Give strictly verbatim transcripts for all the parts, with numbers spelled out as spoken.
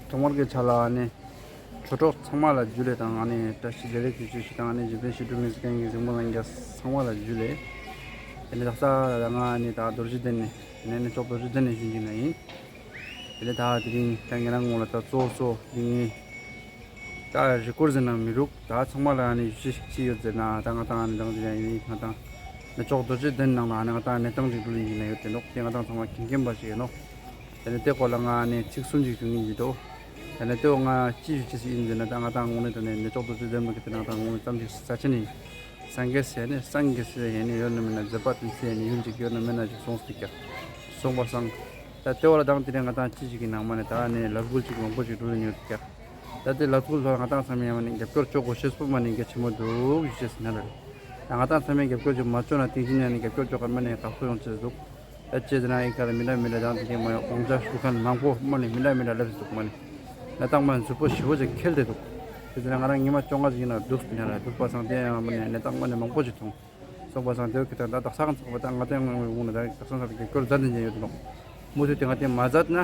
ཐོག་མར་གྱི་ཆ་ལ་ཨ་ནི་ཆོས་གྲོགས་ཚང་མ་ལ་ཇུ་ལེ་དང་ཨ་ནི་བཀྲ་ཤིས་བདེ་ལེགས་ཞུ་ཅེས་ཞུ་དང་། ཨ་ནི་གཞན་ཕན་ཞི་ཁྲོ་མི་ཟི་མཁན་གྱི་གཟིགས་མོ་ལྷན་རྒྱས་ཚང་མ་ལ་ཇུ་ལེ། དེ་ནས་དག་ས་ལ་ང་ཨ་ནི་ད་རྡོ་རྗེ་གདན་ནས་དེ་ནས་ནི་ཅོག་རྡོ་རྗེ་གདན་ནས་བཞུགས་ཀྱི་ན་ཡིན། དེ་ནས་ད་དེ་རིང་ད་ངེད་རང་ངོ་ལ་ད་གཙོ་བོ་གཙོ་བོ་དེ་ངས་ད་རི་ཀོར་ཟེར་ན་མི་རུག་ད་ཚང་མ་ལ་ཨ་ནི་ཡུ་ཤི་ཅི་ཡོད་ཟེར་ན་ད་ང་ད་ཨ་ནི་དང་དེ་ཡང་ཡིན། ང་ད་ནི་ཅོག་རྡོ་རྗེ་གདན་ནང་ལ་ཨ་ནི་ང་ད་གནས་སྟངས་རིགས་འགྲུལ་ཡིན་གྱི་ན་ཡོད་དེ་ནོག་དེ་ང་ད་ཚང་མ་མཁྱེན་མཁྱེན་པ་ཞིག་ཡིན་ནོག་དེ་ནས་དེ་སྐོར་ལ་ང་ཨ་ནི་ཚིག་གསུམ་ཅིག་ཞུ་ངེས་ཀྱི་འདུག་དེ་ནས་དེ་འོ་ང་ཅི་ཞུ་ཅི་ཞིག་ཡིན་ཟེར་ན་ད་ང་ད་དངོས་གནས་དྲང་གནས་ནི་ཅོག་རྡོ་རྗེ་གདན་པ་གི་དེ་ནང་ད་དངོས་གནས་ཙམ་ཞིག་ས་ཆེན་ཡིན། སངས་རྒྱས་ཟེར་ནས་སངས་རྒྱས་ཟེར་ཡ་ནི་ཡོད་ན་མེད་ན་མཛད་པ་དེ་ཟེར་ཡ་ནི་ཡུལ་ཅིག་ཡོད་ན་མེད་ན་ཅིག་སོང་སྟེ་ཀྱང་སོང་པ་སང་། ད་ལྟེ་བ་ལ་དང་དེ་རིང་ང་དང་ཅི་ཞིག་གི་ནང་མ་ནས་ད་ནས་ལས་འགུལ་ཅིག་མང་པོ་ཞིག་འགྲོ་ཡོད་ཀྱང་། ད་ལྟེ་ལས་འགུལ་ལ་ང་དང་ཚང་མས་མ་ནས་རྒྱབ་སྐྱོར་བྱོ་དགོས་ཤེས་པོ་མ་ནས་གལ་ཆེན་མོ་འདུག་ཞུ་ཅེས་ཟིན་ན་རེད། ད་ང་དང་ཚང་མས་རྒྱབ་སྐྱོར་ཅིག་མ་བྱོ་ན་དེང་ཕྱིན་ནས་ནས་རྒྱབ་སྐྱོར་བྱོ་ག་མ་ནས་དགའ་པོ་ཡོང་ཅེས་འདུག་ད་ཅེས་ཟེར་ན་ཨི་ཀ་ལ་མི་འདྲ་མི་འདྲ་དང་དེ་རིང་མ་ཡོང་དགོངས་འཇགས་ཞུ་མཁན་མང་པོ་མ་ནས་མི་འདྲ་མི་འདྲ་ལབ་ཟིན་འདུག་མ་ནས། གནས་སྟངས་མ་མཛུབ་པོ་ཞིབ་པོ་ཅིག་ཁེལ་ཏེ་འདུག་དེ་ཚོ་ང་རང་ཉི་མ་བཅོ་ལྔ་ཅིག་ཡིན་ན་འདུག་ཟིན་ན་ར་འདུག་པ་སང་དེ་ཡང་མ་ནས་གནས་སྟངས་མ་ནས་མང་པོ་ཅིག་མཐོང་། སོང་པ་སང་དེ་བོ་ཁེ་ཏང་ད་དག་ས་གང་ཚོགས་པ་ད་ང་ཏང་ངོ་ནས་ད་དག་ས་ཚང་གི་སྐོར་མཛད་དེ་ཉན་ཡོད་དོ། མུ་མཐུད་དེ་ང་ཏང་མ་མཛད་ན་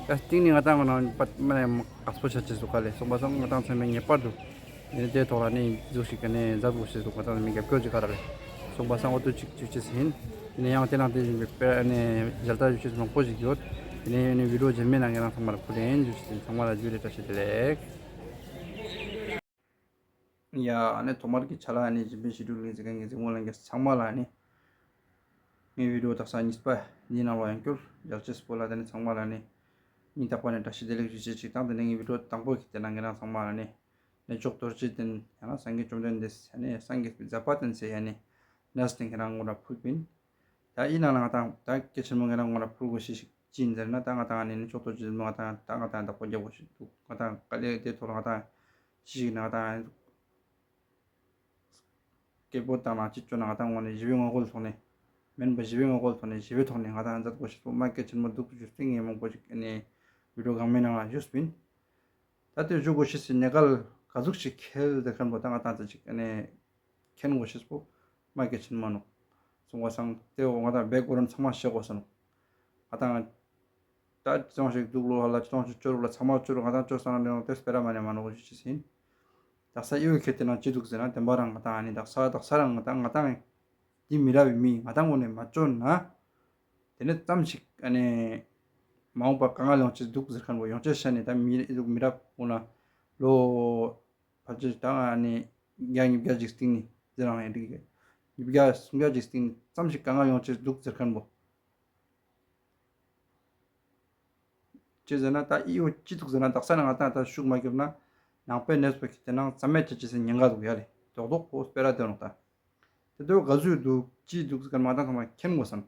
ད་སྟེང་ནས་ང་ཏང་ངོ་ན་པ་མ་ནས་ཨ་སྤོ་ཆ་ཅེས་སུ་ག་ལས་སོང་པ་སང་ང་ཏང་ཚང་མས་ངེས་པར་དུ་ནས་དེ་ཐོག་ལ་ནས་འཛུགས་ཤིག་ག་ནས་མཛད་དགོས་ཤེས་སུ་ང་ཏང་ཚང་མས་རྒྱབ་སྐྱོར་ཅིག་ག་ར་རེད། སོང་པ་སང་འོ་དུ་ཅིག་ཅིག་ཅེས་ཡིན། དེ་ནས་ཡང་དེ་ནང་དེ་བཞིན་པའི་དཔེ་ནས་ཞལ་ལྟ་ཞུ་ཤེས་མང་པོ་ཞིག་ཡོད། དེ་ནས་ནས་བི་ཌིའོ་རྗེས་མའི་ནང་ང་ཏང་ཚང་མར་ཁུ་ལེན་ཞུ་ཤེས་ཚང་མ་ལ་ཇུ་ལེ་བཀྲ་ཤིས་བདེ་ལེགས། ཡ་ཨ་ནི་ཐོག་མར་གྱི་ཆ་ལ་ཨ་ནི་གཞན་ཕན་ཞི་ཁྲོ་གླིང་གཟིགས་མཁན་གྱི་གཟིགས་མོ་ལྷན་རྒྱས་ཚང་མ་ལ་ཨ་ནི་ངའི་བི་ཌིའོ་དག་ས་གཉིས་པ་འདིའི་ནང་ལ་ཡང་བསྐྱར་ཡར་ཅེས་སྤོ་ལ་དེ་ནི་ཚང་མ་ལ་ཨ་ནི་སྙིང་ཐག་པ་ནས་བཀྲ་ཤིས་བདེ་ལེགས་ཞུ་ཅེས་ཅིག་དང་། དེ་ནས་ངའི་བི་ཌིའོ་དང་པོ་གི་དེ་ན་ངེད་རང་ཚང་མ་ལ་ཨ་ནི་གནས་མཆོག་རྡོ་རྗེ་གདན་ཡང་ན་སངས་རྒྱས་བཅོམ་ལྡན་འདས་ཟེར་ཨ་ནི་སངས་རྒྱས་པའི་མཛད་པ་དེ་ཟེར་ཡ་ནི་གནས་སྟེང་ཁྱེད་རང་ངོ་ལ་ཕུལ་པིན། ད་ཡིན་ན་ང་ཏང་ད་སྐད་ཆེན་མོ་ངེད་རང་ངོ་ལ་ཕུལ་དགོས་ཤེས་ཤིག་ཅི་ཡིན་ཟེར་ན་ད་ང་ཏང་ནི་ནི་ཕྱོགས་གཏོགས་ཅི་ཟེར་ན་ང་ཏང་ད་ང་ཏང་བདག་པོ་རྒྱབ་དགོས་ཤེས་འདུག་ང་ཏང་དཀའ་ལས་དེ་ཐོག་ལ་ང་ཏང་ཅི་ཞིག་ན་ང་ཏང་སྐད་འབོད་བཏང་ན་ཅི་བཅོ་ན་ང་ཏང་ངོ་ནས་ཞི་བའི་ངོ་རྒོལ་ཐོག་ནས་མིན་པ་ཞི་བའི་ངོ་རྒོལ་ཐོག་ནས་ཞི་བའི་ཐོག་ནས་ང་ཏང་མཛད་དགོས་ཤེས་པོ་མ་སྐད་ཆེན་མོ་འདུག་ཞུ་སྟེ་ངས་མང་པོ་ཞིག་ནས་བི་ཌིའོ་གང་མིན་ནང་ལ་ཞུས་པིན། ད་དེ་ཞུ་དགོས་ཤེས་སི་གནས་སྐབས་ག་ཟུག་ཞིག་ཁེལ་ཟེར་མཁན་པོ་ད་ང་ཏང་ཚ་ཅིག་ནས་མཁྱེན་དགོས་ཤེས་པོ་མ་གལ་ཆེན་མ་ནོག་སོང་བ་སང་དེ་འོ་ང་ཏང་བེག་གོ་རོན་ཚང་མ་ཤེས་དགོས་ས་ནོག་ང་ཏང་ད་ཅི་ཙམ་ཞིག་སྡུག་ལོ་ཧ་ལ་ཅི་ཙམ་ཞིག་བཅོ་རུག་ལ་ཚང་མ་བཅོ་རུག་ང་ཏང་བཅོ་ས་ན་ནོག་དེ་སྤེ་ར་མ་ནས་མ་ནོག་ཞུ་ཅི་ཟིན། དག་ས་ཨི་བོ་ཁེ་དེ་ན་ཅི་འདུག་ཟེར་ན་བདེན་པ་རང་ང་ཏང་ཨ་ནི་དག་ས་དག་ས་རང་ང་ཏང་ང་ཏང་འདི་མི་རབས་མི་ང་ཏང་ངོ་ནས་མ་བཅོ་ན་དེ་ནས་ཙམ་ཞིག་ཨ་ནི་མ་འོངས་པ་དཀའ་ངལ་ཡོང་ཅི་འདུག་ཟེར་མཁན་པོ་ཡོང་ཅི་ཤ་ནས་ད་མི་ཨི་ཟུག་མི་རབས་འོ་ན་ལོ་ཕལ་ཆེར་ད་ཨ་ནི་བརྒྱ་ཉིས་བརྒྱ་ཅིག་སྟེང་ནས་ཟེར་རང་ཡང་འགྲིག་གི། ཉིས་བརྒྱ་སུམ་བརྒྱ་ཅིག་སྟེང་ནས་ཙམ་ཞིག་དཀའ་ངལ་ཡོང་ཅི་འདུག་ཟེར་མཁན་པོ། ཅི་ཟེར་ན་ད་ཨི་བོ་ཅི་འདུག་ཟེར་ན་དག་ས་ན་ང་ཏང་ད་ཤུགས་མ་རྒྱབ་ན་ནང་པའི་གནས་ཚུལ་གྱི་དེ་ནང་རྩ་མེད་ཅི་ཅི་ཟེར་ཉེན་ཁ་འདུག་ཡ་ལེ། རྡོག་རྡོག་པོ་སྤེ་ར་དེ་ནོག་ད། དེ་དུས་ག་ཚོད་འདུག་ཅི་འདུག་ཟེར་མཁན་མ་ཏང་ཚང་མ་མཁྱེན་དགོས་སམ།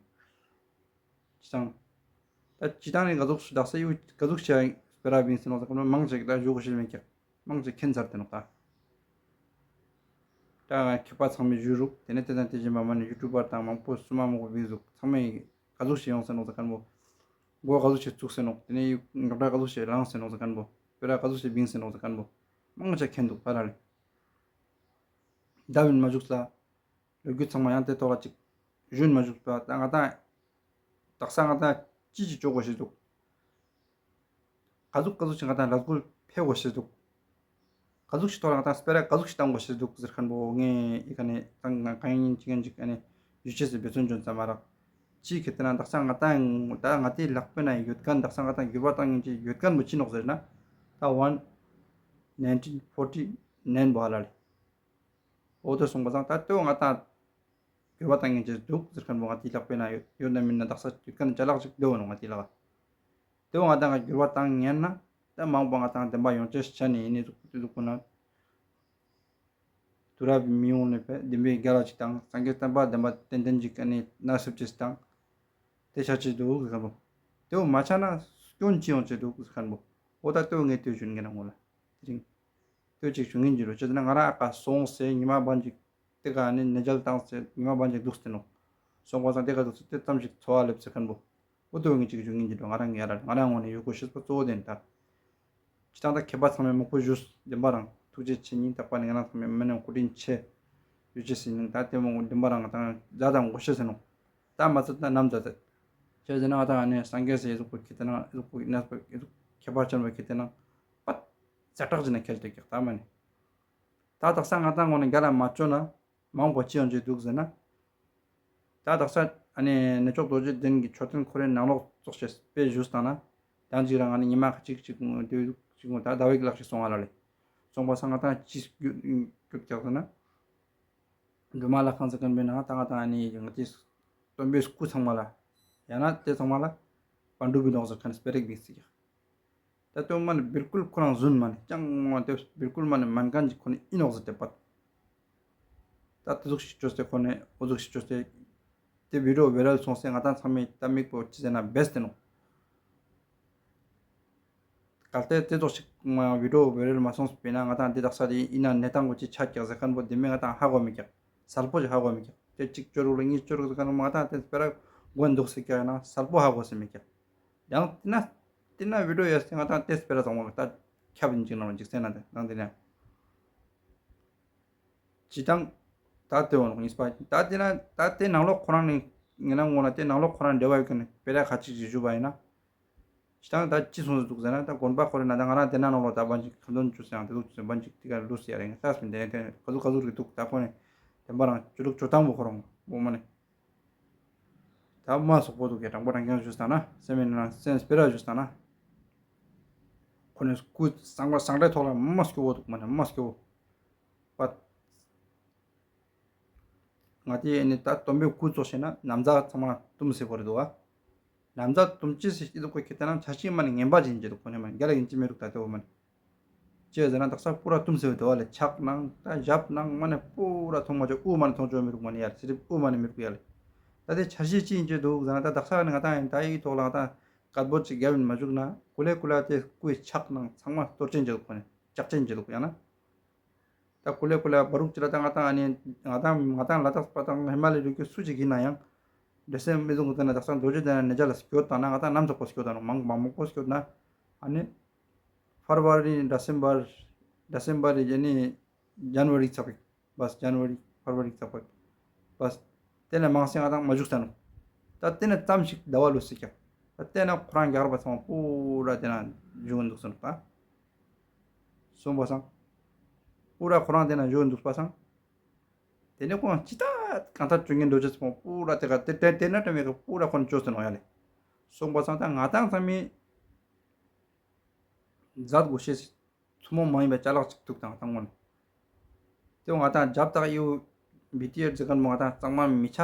ཅི་ཙང་། ད་ཅི་ཏང་ནི་ག་ཟུག་སུ་དག་ས་ཡུ་ག་ཟུག་བྱས་སྤེ་ར་བིང་སེ་ནོག་ཟེར་མཁན་མང་ཆེ་གི་ད་ཞུ་དགོས་ཤེས་མེད་ཀྱག་མང་ཆེ་མཁྱེན་ཚར་ཏེ་ནོག་ད། ད་མཁས་པ་ཚང་མས་ཞུ་རུག་དེ་ནས་དེ་དང་དེ་བཞིན་པ་མ་ནི་ཡུ་ཊུབ་པར་དང་མང་པོ་སུ་མ་མང་པོ་བིང་ཟུག་ཚང་མས་ག་ཟུག་ཞིག་ཡོང་སེ་ནོག་ཟེར་མཁན་པོ། མགོ་ག་ཟུག་ཞིག་བཙུགས་སེ་ནོག་དེ་ནས་ཡུ་འགག་སྒྲ་ག་ཟུག་ཞིག་ལངས་སེ་ནོག་ཟེར་མཁན་པོ། སྤེ་ར་ག་ཟུག་ཞིག་བིང་སེ་ནོག་ཟེར་མཁན་པོ། མང་ཆེ་མཁྱེན་འདུག་ཧ་ལ་ལེ། ད་བིན་མ་བཞུགས་ལ། ལོ་རྒྱུས་ཚང་མ་ཡང་དེ་ཐོག་ལ་ཅིག་ཞུན་མ་བཞུགས་པ་ད་ང་ཏང་། དག་ས་ང་ཏང་ཅི་ཅི་བཅོ་དགོས་ཤེས་འདུག་ག་ཟུག་ག་ཟུག་ཅིག་ང་ཏང་ལས་འགུལ་ཕེ་དགོས་ཤེས་འདུག་ག་ཟུག་ཞིག་ཐོག་ལ་ང་ཏང་སྤེ་ར་ག་ཟུག་ཞིག་བཏང་དགོས་ཤེས་འདུག་ཟེར་མཁན་པོ་ངས་ཨི་ཁ་ནས་ད་ང་གང་ཡིན་ཅི་ཡིན་ཅིག་ཨ་ནི་ཡུ་ཅེས་སི་འབད་བརྩོན་བྱོན་ཙམ་མ་རག་ཅི་གི་དེ་ན་དག་ས་ང་ཏང་ད་ང་ཏི་ལག་པའི་ན་ཡོད་མཁན་དག་ས་ང་ཏང་འགྱུར་བ་བཏང་ཡིན་ཅིག་ཡོད་མཁན་པོ་ཅི་ནོག་ཟེར་ན་ད་one nineteen forty nine པོ་ཧ་ལ་ལེ། འོ་དེ་སོང་པ་སང་ད་ལྟོས་ང་ཏང་འགྱུར་བ་བཏང་ངེས་ཅིག་འདུག་ཟེར་མཁན་པོ་ང་ཏི་ལག་པའི་ན་ཡོད་ཡོད་ན་མིན་ན་དག་ས་ཡོད་མཁན་ཅ་ལག་ཅིག་འདུག་ནོ་ང་ཏི་ལག་དེ་བོ་ང་ཏང་ང་འགྱུར་བ་བཏང་ངེས་ན་ད་མང་པོ་ང་ཏང་བདེན་པ་ཡོང་ཅེས་ཆ་ནས་ཡིན་ནི་འདུག་འདུག་ཁོ་ན། དུ་ར་བི་མི་ཡོང་ནས་པས་བདེན་པའི་རྒྱ་ལ་ཅིག་དང་སངས་རྒྱས་བསྟན་པ་བདེན་པ་ཏན་ཏན་ཅིག་ཨ་ནི་ན་སུབ་ཅེས་དང་། དེ་ཆ་ཅིག་འདུག་ཟེར་མཁན་པོ། དེ་བོ་མ་ཆ་ན་སྐྱོན་ཅི་ཡོང་ཅེས་འདུག་ཟེར་མཁན་པོ། འོ་ད་ལྟོས་ངས་ལྟོས་བྱུང་ངེས་ན་ངོ་ལ། དེ་རིང་། ལྟོས་ཅིག་བྱུང་ངེས་ཀྱི་རོ་ཅེ་ན་ང་རང་ཨ་ཀ་སོང་སེ་ཉི་མ་བན་ཅིག་དེ་ག་ནི་ནེ་ཇལ་བཏང་སྟེ་ཉི་མ་བན་ཅིག་འདུག་སྟེ་ནོ། སོང་པ་སང་དེ་ག་འདུག་སྟེ་དེ་ཙམ་ཞིག་འཚོ་བ་ལེབ་ཟེར་མཁན་པོ། འོ་དོ་ངེས་ཅིག་བྱུང་ངེས་ཀྱི་འདུག་ང་རང་ངེས་ར་ང་རང་ངོས་ནས་ཡོད་དགོས་ཤེས་པོ་གཙོ་བོ་དེ་ཡིན་ད། ཅི་ཐང་ད་མཁས་པ་ཚང་མས་མོག་པོ་ཞུས་བདེན་པ་རང་ཐུགས་རྗེ་ཆེ་སྙིང་ཐག་པ་ནས་ང་རང་ཚང་མས་མི་ནང་སྐུ་དྲིན་ཆེ། ཡོད་ཅེས་ཟིན་ད་དེ་མོ་བདེན་པ་རང་ང་དང་མཛའ་དང་ངོ་ཤེས་ཟེར་ནོ། ད་མ་ཚད་ན་ནམ་མཛའ་ཚད། ཅེས་ཟེར་ན་ང་དང་ཨ་ནེ་སངས་རྒྱས་སེ་ཡེ་ཟུག་པོ་ཁྱེད་དེ་ན་ཡེ་ཟུག་པོ་གནས་པ་ཡེ་ཟུག་ཁྱད་པར་ཅན་པ་ཁྱེད་དེ་ན། ཛ་དྲག་ཅིག་ན་ཁེལ་ཏེ་ཀྱག་ད་མ་ནི། ད་དག་ས་ང་ཏང་ངོ་ནས་རྒྱ་ལ་མ་བཅོས་ན་མང་པོ་ཅི་ཡོང་ཅེས་འདུག་ཟེར་ན། ད་དག་ས་ཨ་ནི་གནས་མཆོག་རྡོ་རྗེ་གདན་གྱི་མཆོད་རྟེན་ཁོ་རའི་ནང་ལོགས་ཙོགས་བྱས་དཔེ་ཞུས་བཏང་ན། ད་ཅིག་རང་ཨ་ནི་ཉི་མ་ཁ་ཅིག་ཅིག་དུས་ཅིག་ད་ཟླ་བའི་ལག་ཤེས་སོང་བ་ལ་ལས། སོང་པ་སང་ང་ཏང་ཅི་རྒྱུ་རྒྱུ་ཀྱག་ཟེར་ན། སྒྲོལ་མ་ལྷ་ཁང་ཟེར་མཁན་པའི་ནང་ད་ང་ཏང་ཨ་ནི་ང་ཏི་སྟོན་པའི་སྐུ་ཚང་མ་ལ། ཡང་ན་དེ་ཚང་མ་ལ་པཎ་གྲུབ་པའི་ནོག་ཟེར་མཁན་སྤེ་ར་ཞིག་བིག་ཟེར་ཀྱག་ད་དོན་མ་ནི་བིལ་ཀུལ་ཁོ་རང་བཟུང་མ་ནི་ཅང་མ་དེ་བིལ་ཀུལ་མ་ནི་མན་ཀན་གྱི་ཁོ་ནི་ཨི་ནོག་ཟེར་ཏེ་པད། ད་དེ་ཟུག་ཞིག་བཅོས་ཏེ་ཁོ་ནི་འོ་ཟུག་ཞིག་བཅོས་ཏེ། དེ་བི་ཌིའོ་བེ་རལ་སོང་སེ་ང་ཏང་ཚང་མས་ད་མིག་པོ་ཅི་ཟེར་ན་བེས་ཏེ་ནོག་གལ་ཏེ་དེ་ཙོགས་ཤིག་མ་བི་ཌིའོ་བེ་རལ་མ་སོང་སྤེར་ན་ང་ཏང་འདི་དག་ས་དེ་ཡིན་ན་གནས་སྟངས་གོ་ཅི་ཆ་ཀྱག་ཟེར་མཁན་པོ་དེ་མིན་ང་ཏང་ཧ་གོ་མི་ཀྱག་གསལ་པོ་ཅིག་ཧ་གོ་མི་ཀྱག་དེ་གཅིག་བཅོ་རུག་ལ་གཉིས་བཅོ་རུག་ཟེར་མཁན་པོ་ང་ཏང་དེ་སྤེ་ར་མགོ་འདུག་ཟེར་ཀྱག་ཡང་ན་གསལ་པོ་ཧ་གོ་ཟེར་མི་ཀྱག་ཡང་དེ་ན་དེ་ན་བི་ཌིའོ་ཡོད་སེ་ང་ཏང་དེ་སྤེ་ར་ཚང་མ་ད་ཁྱབ་ཡིན་ཅིག་ནང་འཇིག་རྟེན་ན་དེ་ནང་དེ་ན། སྤྱི་བཏང་། ད་དེ་འོང་ཡིན་པ། ད་དེ་ན་ད་དེ་ནང་ལོགས་ཁོ་རང་ནི་ངེ་ན་ངོ་ན་དེ་ནང་ལོགས་ཁོ་རང་འབྲེལ་བ་ཡོད་མཁན་ནི་སྤེ་ར་ཁ་ཅིག་ཅིག་ཞུ་བ་ཡིན་ན། སྤྱི་བཏང་ད་ཅི་སོང་ཟེར་འདུག་ཟེར་ན་ད་དགོན་པ་ཁོ་རེ་ན་ད་ང་རང་དེ་ན་ནང་ལོགས་ད་བན་ཅིག་ཁ་འདོན་བཅུ་ཟེར་ཡང་དེ་ཟུག་བཅུ་ཟེར་བན་ཅིག་དེ་ག་ལུས་ཟེར་ཡ་རེ་ངེ་ས་སྤིན་དེ་དེ་ག་ཟུག་ག་ཟུག་རེད་འདུག་ད་ཁོ་ནི་དེ་འབའ་རང་ཆོས་ལུགས་སྤྱོད་སྟངས་པོ་ཁོ་རང་འོ་མ་ནི། ད་མ་སོག་པོ་འདུག་གས་དྲང་པོ་དྲང་རྐྱང་ཞུས་ཙང་ན་སེམས་ཡིན་ན་སེམས་སྤེ་ར་ཞུས་ཙང་ན། ཁོ་ནི་སྐུ་གསང་བ་གསང་འདྲའི་ཐོག་ལ་མ་སྐྱོ་བོ་འདུག་མ་ནི་མ་སྐྱོ་བོ། པ། ང་དེ་ནི་ད་སྟོན་པའི་སྐུ་ཚོ་བྱས་ན་ན་བཟའ་ཚང་མ་གཏུམ་སེ་བོ་རེད་འདུག་ཨ། ན་བཟའ་གཏུམ་ཅི་སེ་སྐྱིད་སྡུག་གོ་ཁྱེད་ལྟ་ན་ཆ་ཤིང་མ་ནི་ངན་པ་ཅན་གྱི་འདུག་ཁོ་ནི་མ་ནི་རྒྱ་ལ་ཡིན་གྱི་མི་རུག་ད་དེ་བོ་མ་ནི། ཅི་ཟེར་ན་དག་ས་པུ་ར་གཏུམ་སེ་བོ་དེ་བ་ལས་ཕྱག་ནང་ད་ཞབས་ནང་མ་ནི་པུ་ར་མཐོང་མ་ཆོག་དབུ་མ་ནི་མཐོང་ཆོག་མི་རུག་མ་ནི་ཡ་ལ་སི་རིབ་དབུ་མ་ནི་མི་རུག་ཡ་ལ། ད་དེ་ཆ་ཤིང་ཅི་ཡིན་གྱི་འདུག་ཟེར་ན་ད་དག་ས་ནི་ང་ད་ཡིན་ད་ཡིག་ཐོག་ལ་ང་ད་སྐད་འབོད་ཅིག་རྒྱབ་ཡིན་མ་བཅུག་ན་ཀུ་ལེ་ཀུ་ལེ་དེ་སྐུའི་ཕྱག་ནང་ཚང་མ་གཏོར་ཅན་གྱི་འདུག་ཁོ་ནི་ལྕགས་ཅན་གྱི་འདུག་ཡང་ན། ད་ཀུ་ལེ་ཀུ་ལེ་བ་རུག་ཅི་ལ་ད་ང་ཏང་ཨ་ནི་ང་ཏང་ང་ཏང་ལ་དྭགས་པ་དང་ཧི་མ་ལ་ཡའི་རི་རྒྱུད་སུ་ཅིག་ཡིན་ན་ཡང་། འདྲེ་སེམས་མི་བཟང་གི་ད་ན་དག་ས་རྡོ་རྗེ་གདན་ནས་ཉེ་ཆར་ལ་སྐྱོད་བཏང་ན་ང་ཏང་ནམ་ཚགས་པོ་སྐྱོད་བཏང་ནོ་མང་མང་མང་པོ་སྐྱོད་ན། ཨ་ནི། ཕར་བར་རི་འདྲ་སེམས་བར། འདྲ་སེམས་བར་རི་ཡ་ནི། ཇན་ཝ་རི་ཚགས་པ། བས་ཇན་ཝ་རི་ཕར་བར་རི་ཚགས་པ། བས། དེ་ནས་མང་སེ་ང་ཏང་མ་བཞུགས་ས་ནོ། ད་དེ་ནས་ཙམ་ཞིག་ཟླ་བ་ལུས་སེ་ཀྱང་། ད་དེ་ན་ཁོ་རང་རྒྱ་གར་པ་ཚང་མ་པུ་ར་དེ་ན་བཞུགས་འདུག་ས་ནོ་ད། སོང་པ་སང་། པུ་ར་ཁོ་རང་དེ་ན་བཞུགས་འདུག་པ་སང་། དེ་ནས་ཁོང་ཅི་ད་གང་ཐག་བཅོ་ཉན་འགྲོ་ཆེ་སོང་པུ་ར་དེ་ག་དེ་དེ་དེ་ན་དྲན་མེད་ག་པུ་ར་ཁོ་ན་བཅོས་ཟེར་ནོ་ཡ་ལེ། སོང་པ་སང་ད་ང་ཏང་ཚང་མི་མཛད་དགོས་ཤེས་ཚུ་མོ་མ་ཡིན་པའི་ཅ་ལག་ཅིག་འདུག་དང་ད་སྔོན། དེ་ང་ཏང་རྒྱབ་དག་ཡུ་བི་ཏི་ཨེཕ་ཟེར་མཁན་པོ་ང་ཏང་གཙང་མ་མི་ཆ།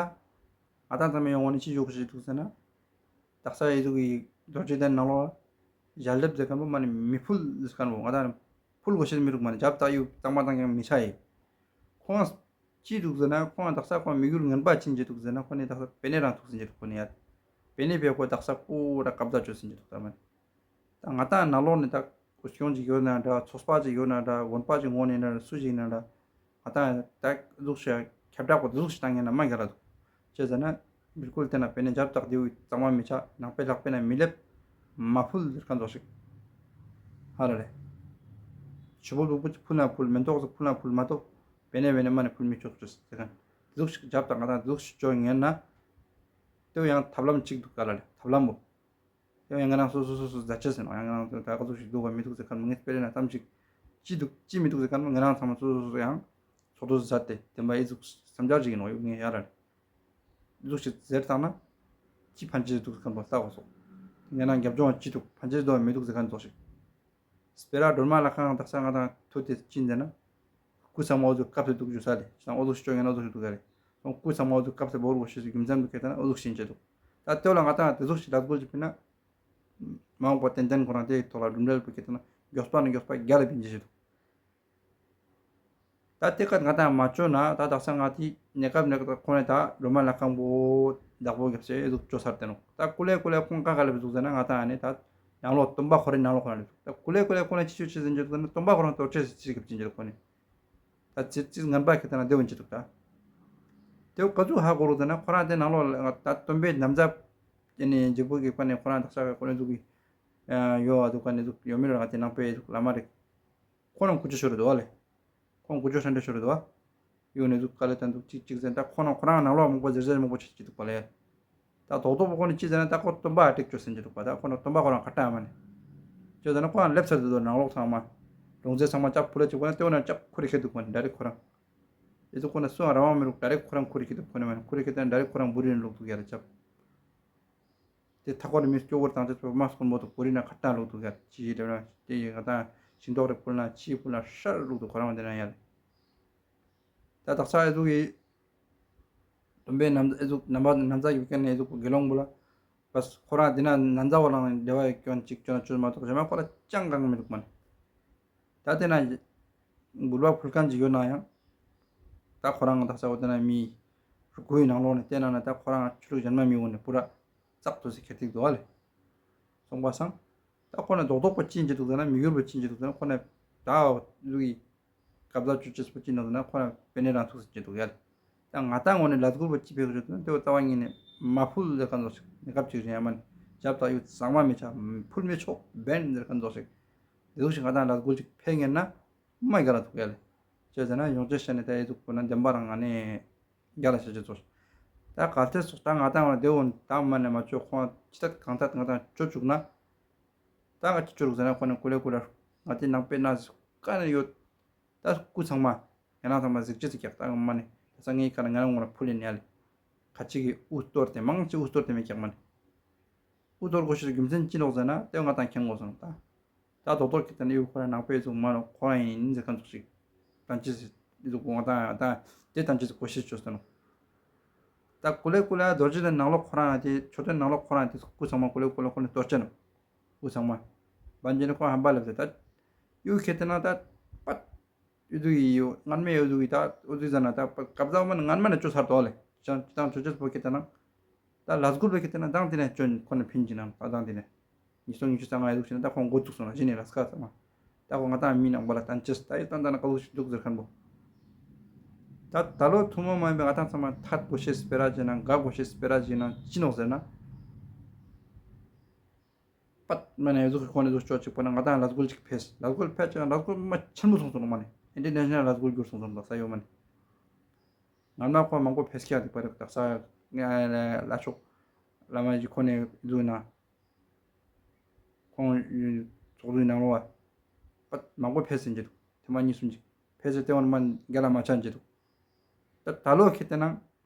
ང་ཏང་ཚང་མས་ཡོང་བ་ནི་ཅི་ཞུ་གི་ཞིག་འདུག་ཟེར་ན། དག་ས་ཡི་ཟུག་གི་རྡོ་རྗེ་གདན་ནང་ལོགས་ལ་ཞལ་འདེབས་ཟེར་མཁན་པོ་མ་ནི་མི་ཕུལ་ཟེར་མཁན་པོ་ང་ཏང་ཕུལ་དགོས་ཤེས་མི་འདུག་མ་ནི་རྒྱབ་དག་ཡུ་གཙང་མ་བཏང་ཀྱང་མི་ཆ་ཡི། ཁོང་ཅི་འདུག་ཟེར་ན་ཁོང་དག་ས་ཁོང་མི་འགྱུར་ངན་པ་ཕྱིན་ཅི་འདུག་ཟེར་ན་ཁོ་ནི་དག་ས་པེ་ནེ་རང་ཐུག་ཟིན་ཅི་འདུག་ཁོ་ནི་ཡ། པེ་ནེ་པའི་ཁོ་དག་ས་པུ་ར་ཀབ་ཟ་བཅོས་ཟིན་ཅི་འདུག་ད་མ་ནི། ད་ང་ཏང་ནང་ལོགས་ནས་ད་སྐུ་སྐྱོང་ཅིག་ཡོད་ན་འདྲ་ཚོགས་པ་ཅིག་ཡོད་ན་འདྲ་དགོན་པ་ཅིག་ངོས་ནས་ན་འདྲ་སུ་ཞིག་ཡིན་ན་འདྲ། ང་ཏང་ད་ཟུག་ཤ་ཁྱབ་བསྒྲགས་པོ་ད་ཟུག་ཤ་བཏང་ངེ་ན་མ་རྒྱ་ལ་འདུག་ཅེས་ཟེར་ན་བིལ་ཀུལ་དེ་ན་པེ་ནེ་རྒྱབ་དག་དེའུ་གཙང་མ་མི་ཆ་ནང་པའི་ལྷག་པེ་ན་མི་ལེབ་མ་ཕུལ་ཟེར་མཁན་ཙོགས་ཤིག་ཧ་ར་ལེ། ཆུ་བོ་ལུག་པོ་ཅིག་ཕུལ་ན་ཕུལ་མེ་ཏོག་ཅིག་ཕུལ་ན་ཕུལ་མ་གཏོགས་པེ་ནེ་བེ་ནེ་མ་ནི་ཕུལ་མི་ཆོག་ཅེས་ཟེར་མཁན་ད་ཟུག་ཤ་རྒྱབ་དག་ང་ཏང་ད་ཟུག་ཤ་བཅོ་ངེ་ན་དེའུ་ཡང་ཐབས་ལམ་ཅིག་འདུག་ག་ལ་ལེ་ཐབས་ལམ་པོ། ཡང་ང་རང་སོ་སོ་སོ་སོ་མཛད་ཆེད་ཟེར་ནོ་ཡང་ང་རང་ཚོ་ད་ག་ཚོད་ཞིག་འདུག་ག་མི་འདུག་ཟེར་མཁན་ངས་དཔེར་ན་ཙམ་ཞིག་ཅི་འདུག་ཅི་མི་འདུག་ཟེར་མཁན་ང་རང་ཚང་མ་སོ་སོ་སོ་སོ་ཡང་ཚོགས་འདུ་མཛད་དེ་བདེན་པ་ཨི་ཟུག་བསམ་འཆར་ཅིག་ཡིན་ནོ་ཡོད་ངས་ཡ་ར་ཨི་ཟུག་ཞིག་ཟེར་བཏང་ན་ཅི་ཕན་ཆད་འདུག་ཟེར་མཁན་པོ་ལྟ་གོ་སོ་ང་རང་རྒྱབ་ལྗོངས་ཅི་འདུག་ཕན་ཆད་འདུག་མི་འདུག་ཟེར་མཁན་ཙོགས་ཤིག་སྤེ་ར་སྒྲོལ་མ་ལྷ་ཁང་དག་ས་ང་དང་ཐུག་དེ་ཅི་འདི་ན། སྐུ་ཚང་མ་འོ་ཟུག་སྐབས་སུ་འདུག་རྒྱུ་ས་ལས་ཅང་འོ་ཟུག་ཤོག་ཡང་ན་འོ་ཟུག་འདུག་ག་རེ། སོང་སྐུ་ཚང་མ་འོ་ཟུག་སྐབས་སུ་བོར་བོ་ཤེས་སུ་རྒྱུ་མཚན་དུ་ཁེ་ཏེ་ན་འོ་ཟུག་ཤིན་ཆེ་འདུག་ད་ལྟོ་ལ་ང་དང་དེ་ཟུག་ཤིག་ལ་སྐོར་གྱི་ཕི་ན། མ་འོངས་པ་ཏན་ཏན་ཁོ་རང་དེའི་ཐོག་ལ་གྲུབ་འབྲས་པུ་ཁེ་ཏེ་ན་མགྱོགས་པ་ནས་མགྱོགས་པ་རྒྱ་ལ་བིན་ཅི་ཤེས་འདུག་ད་དེ་ཀ་ང་དང་མ་བཅོས་ན་ད་དག་ས་ང་དེ་གནས་སྐབས་གནས་སྐབས་ཁོ་ནས་ད་སྒྲོལ་མ་ལྷ་ཁང་པོ་བདག་པོ་རྒྱབ་སེ་འོ་ཟུག་བཅོས་ཚར་ཏེ་ནོ། ད་ཀུ་ལེ་ཀུ་ལེ་ཁོང་ཀ་ཀ་ལ་བི་ཟུག་ཟེར་ན་ང་དང་ཨ་ནི་ད་ནང་ལོགས་སྟོན་པ་ཁོ་རེ་ནང་ལོགས་ཁོ་ན་ལ་ད་ཀུ་ལེ་ཀུ་ལེ་ཁོ་ན་ཅི་ཆུ་ཆི་ཟིན་ཅི་འདུག་ན་སྟོན་པ་ཁོ་རང་ཏོ་ཆེ་སི་ཆི་གི་བྱིན་ཅི་འདུག་ཁོ་ནི། ད་ཙི་ཙི་ངན་པ་ཁེ་ཏེ་ན་དེ་འོན་ཅི་འདུག་ད། དེ་ག་ཚོད་ཧ་གོ་རུ་ཟེར་ན་ཁོ་རང་དེ་ནང་ལོགས་ལ་ད་སྟོན་པའི་ན་བཟའ་ཨ་ནི་འཇིགས་པོ་གི་ཀ་ནས་ཁོ་རང་དག་ས་ག་ཁོ་ནས་འདུག་གི་ཡོ་ཨ་འདུག་ག་ནས་འདུག་ཡོ་མི་ར་ང་དེ་ནང་པའི་འདུག་བླ་མ་རེད། ཁོ་རང་ཀུ་ཅོ་ཤོར་རེད་དོ་ཨ་ལེ། ཁོང་ཀུ་ཅོ་ཧྲན་ཏེ་ཤོར་རེད་དོ་ཨ། ཡོ་ནས་འདུག་ག་ལེ་ད་འདུག་ཅིག་ཅིག་ཟེར་ད་ཁོ་རང་ཁོ་རང་ནང་ལོགས་མང་པོ་ཟེར་ཟེར་མང་པོ་ཆེ་ཅིག་འདུག་པ་ལེ། ད་རྡོག་རྡོག་པོ་ཁོ་ནི་ཅི་ཟེར་ན་ད་ཁོ་སྟོན་པ་ཨ་ཏིག་ཅོ་ཟེར་གྱི་འདུག་པ་ད་ཁོ་ན་སྟོན་པ་ཁོ་རང་ཁ་ཏ་མ་ནི། ཅོ་ཟེར་ན་ཁོ་རང་ལེབ་ཚར་དུ་དོ་ནང་ལོགས་ཚང་མ། ལུང་རྫས་ཚང་མ་ཅབ་ཕུ་ལ་ཅིག་ཁོ་ན་ལྟེ་བ་ན་ཅབ་ཁུ་རེ་ཁེ་འདུག་ཁོ་ན་ཌའི་རེག་ཁོ་རང་། ཨེ་ཚོ་ཁོ་ན་སུའང་རང་དབང་མི་རུག་ཌའི་རེག་ཁོ་རང་ཁུ་རེ་ཁེ་འདུག་ཁོ་ན་མ་ཁུ་རེ་ཁེ་ཏེ་ན་ཌའི་རེག་ཁོ་རང་འབུ་རེ་ལུག་འདུག་ཡ་ལ་ཅབ། དེ་ཐག་པ་རེ་མི་སྐྱོ་བོར་དང་དེ་ཚོ་མ་སྐོར་མོ་དུ་བུ་རི་ན་ཁ་ཏང་ལུག་འདུག་ཡ་ཅི་ཡི་དེ་ན་དེ་ཡི་ང་ཏང་ཤིང་ཏོག་རེ་ཕུལ་ན་ཆི་ཕུལ་ན་ཧྲ་རུ་ལུག་འདུག་ཁོ་རང་དེ་ན་ཡ་ལ། ད་དག་ས་ཨེ་ཚོ་གི་དུམ་པའི་ནམ་ཨེ་ཟུག་ནམ་པ་ནམ་ཚ་ཡུག་ཀན་ནས་ཨེ་ཟུག་དགེ་སློང་བུ་ལ། བས་ཁོ་རང་འདི་ན་ན་ཚ་བ་ལང་ནས་བདེ་བ་ཡི་སྐྱོན་གཅིག་སྐྱོན་བཅོས་མ་གཏོགས་གཞན་མ་ཁོ་ལ་ཅང་གང་མི་འདུག་མ་ནི། ད་དེ་ན་འབུལ་བ་ཕུལ་མཁན་ཅིག་ཡོད་ན་ཡང་། ད་ཁོ་རང་དག་ས་འོ་དེ་ན་མི་རུ་གུའི་ནང་ལོགས་ནས་བལྟས་ན་ན་ད་ཁོ་རང་ཆུ་ལུག་གཞན་མ་མི་འོ་ནས་པུ་ར་ཙག་ཏུ་སི་ཁེ་ཐིག་འདུག་ཨ་ལེ། སོང་པ་སང་། ད་ཁོ་ན་རྡོག་རྡོག་པོ་ཅི་འཇི་འདུག་ཟེར་ན་མི་འགྱུར་བ་ཅི་འཇི་འདུག་ཟེར་ན་ཁོ་ན་ད་འོ་ལུག་ཡི། སྐབས་ལ་ཆུ་ཆེས་པོ་ཅི་ནོ་ན་ཁོ་རང་པེ་ནེ་རང་ཐུག་སེ་ཅི་འདུག་ཡ། ད་ང་ཏང་ངོ་ནས་ལས་འགུལ་པོ་ཅི་ཕེབས་ཞུ་དུ་ན་དེ་བ་རྩ་བ་ཉིད་ནས་མ་ཕུལ་ཟེར་ཁ་མཛོག་ཞིག་ནི་སྐབས་ཅིག་རིང་ཡ་མ་ནི་རྒྱབ་དང་ཡུ་ཚང་མ་མི་ཆ་ཕུལ་མི་ཆོག་བན་ཟེར་ཁ་མཛོག་ཞིག་དེ་ཟུག་ཞིག་ང་ཏང་ལས་འགུལ་ཅིག་ཕེབས་ངེས་ན་མ་རྒྱ་ལ་ཐུག་ཡ་ལེ། ཅེས་ཟེར་ན་ཡོང་ཅེས་བཤད་ནས་ད་ཡི་ཐུག་པོ་ན་བདེན་པ་རང་ང་ནས་རྒྱ་ལ་བཤད་ཅེས་ཚོགས་ཤིག་ད་གལ་ཏེ་སོགས་ད་ང་ཏང་ངོ་ནས་དེ་འོ་ད་མ་ནས་མ་ཆོག་ཁོང་ཅི་ཐད་གང་ཐད་ང་ཏང་ཆོ་བཅུག་ན། ད་ང་ཅི་ཆོ་རུག་ཟེར་ན་ཁོ་ནས་ཀུ་ལེ་ཀུ་ལེ་ང་ཏི་ནང་པའི་ན་ཟུག་ཀ་ནས་ཡོད། ད་སྐུ་ཚང་མ། ཡང་ན་ཚང་མ་གཟིགས་ཅི་ཟིག་ཀྱག་ད་ང་མ་ནི། ད་ས་ངའི་ཁ་ན་ང་རང་ངོ་ལ་ཕུལ་ལེ་ནི་ཡ་ལེ། ཁ་ཅིག་གིས་དབུ་གཏོར་ཏེ་མང་ཅིག་དབུ་གཏོར་ཏེ་མེད་ཀྱག་མ་ནི། དབུ་གཏོར་དགོས་ཤེས་རྒྱུ་མཚན་ཅི་ནོག་ཟེར་ན་དེ་ང་དང་མཁྱེན་དགོས་སོང་ད། ད་རྡོག་རྡོག་གི་ད་ནི་ཡུ་ཁོ་ར་ནང་པའི་ཟུག་མ་ནོ་ཁོ་རང་ཡིན་ཟེར་ཁ་འདུག་ཅིག་ད་ཅི་ཟིག་ཟུག་ང་དང་ད་དེ་ད་ཅི་ཟིག་གོ་ཤེས་བཅོས་ཟེར་ནོ། ད་ཀུ་ལེ་ཀུ་ལེ་རྡོ་རྗེ་གདན་ནང་ལོགས་ཁོ་རང་དེ་མཆོད་རྟེན་ནང་ལོགས་ཁོ་རང་དེ་སྐུ་ཚང་མ་ཀུ་ལེ་ཀུ་ལེ་ཁོ་ནི་གཏོར་ཆེན་ནོ། དབུ་ཚང་མ། བན་ཇེ་ནི་ཁོ་ཧམ་པ་ལབ་ཟེར་ད། གཡུ་ཁེ་ཏེ་ན་ད། པད། ཨུ་ཐུ་ཡི་ཡོ་ངན་མེ་ཨུ་ཐུ་ཡི་ད་ཨུ་ཐུ་ཟ་ན་ད་པ་སྐབས་ཟ་མ་ནི་ངན་མ་ནི་ཅོ་ཚར་དོ་ལེ། ཅང་ཅི་དང་ཅོ་ཅོ་པོ་ཁེ་ཏེ་ན། ད་ལས་འགུལ་པོ་ཁེ་ཏེ་ན་དང་དེ་ནས་ཅོན་ཁོ་ནི་ཕིན་ཅི་ན་ད་དང་དེ་ནས། ཉིས་སྟོང་ཉི་ཤུ་རྩ་ལྔ་ཡི་ལུགས་ཕྱིན་ན་ད་ཁོང་འགོ་བཙུགས་སོང་ན་གཞི་ནས་ལས་ཀ་ཚང་མ། ད་ཁོ་ང་དང་མི་ནང་པ་ལ་ཏན་ཅེས་ད་ཡི་ཏན་ཏན་ན་ཀ་ལུགས་ཤིག་འདུག་ཟེར་མཁན་པོ། ད་ད་ལོ་ཐུན་མོང་མ་ཡིན་པའི་ང་དང་ཚང་མ་ཐད་དགོས་ཤེས་སྤེ་ར་ཅེ་ན་དགའ་དགོས་ཤེས་སྤེ་ར་ཅེ་ན་ཅི་ནོག་ཟེར་ན། པད་མ་ནས་ཟུག་ཁོ་ནས་ཟུག་ཅོག་ཅིག་པོ་ན་ང་དང་ལས་འགུལ་ཅིག་ཕེས། ལས་འགུལ་ཕེས་ཅིག་ལས་འགུལ་མ་ཆེན་པོ་སོང་སོང་མ་ནས་ཨིན་ཊར་ནེ་ཤ་ནལ་ལས་འགུལ་གྱུར་སོང་སོང་ད་ས་ཡོད་མ་ནས། ང་མ་ཁོ་མང་པོ་ཕེས་ཁྱག་དེ་པ་རེད་ད་ས་ལ་ཤོག་བླ་མ་ཡི་ཁོ་ནས་ཟུག་ན་ཁོང་ཚོགས་འདུའི་ནང་ལོ་བ་པད་མང་པོ་ཕེས་ཟིན་གྱི་འདུག་ཐེངས་མ་གཉིས་གསུམ་ཅིག་ཕེས་ཟེར་ལྟེ་བ་མ་རྒྱ་ལ་མ་ཆགས་གྱི་འདུག་ད་ད་ལོ་ཁེ་ཏེ་ན།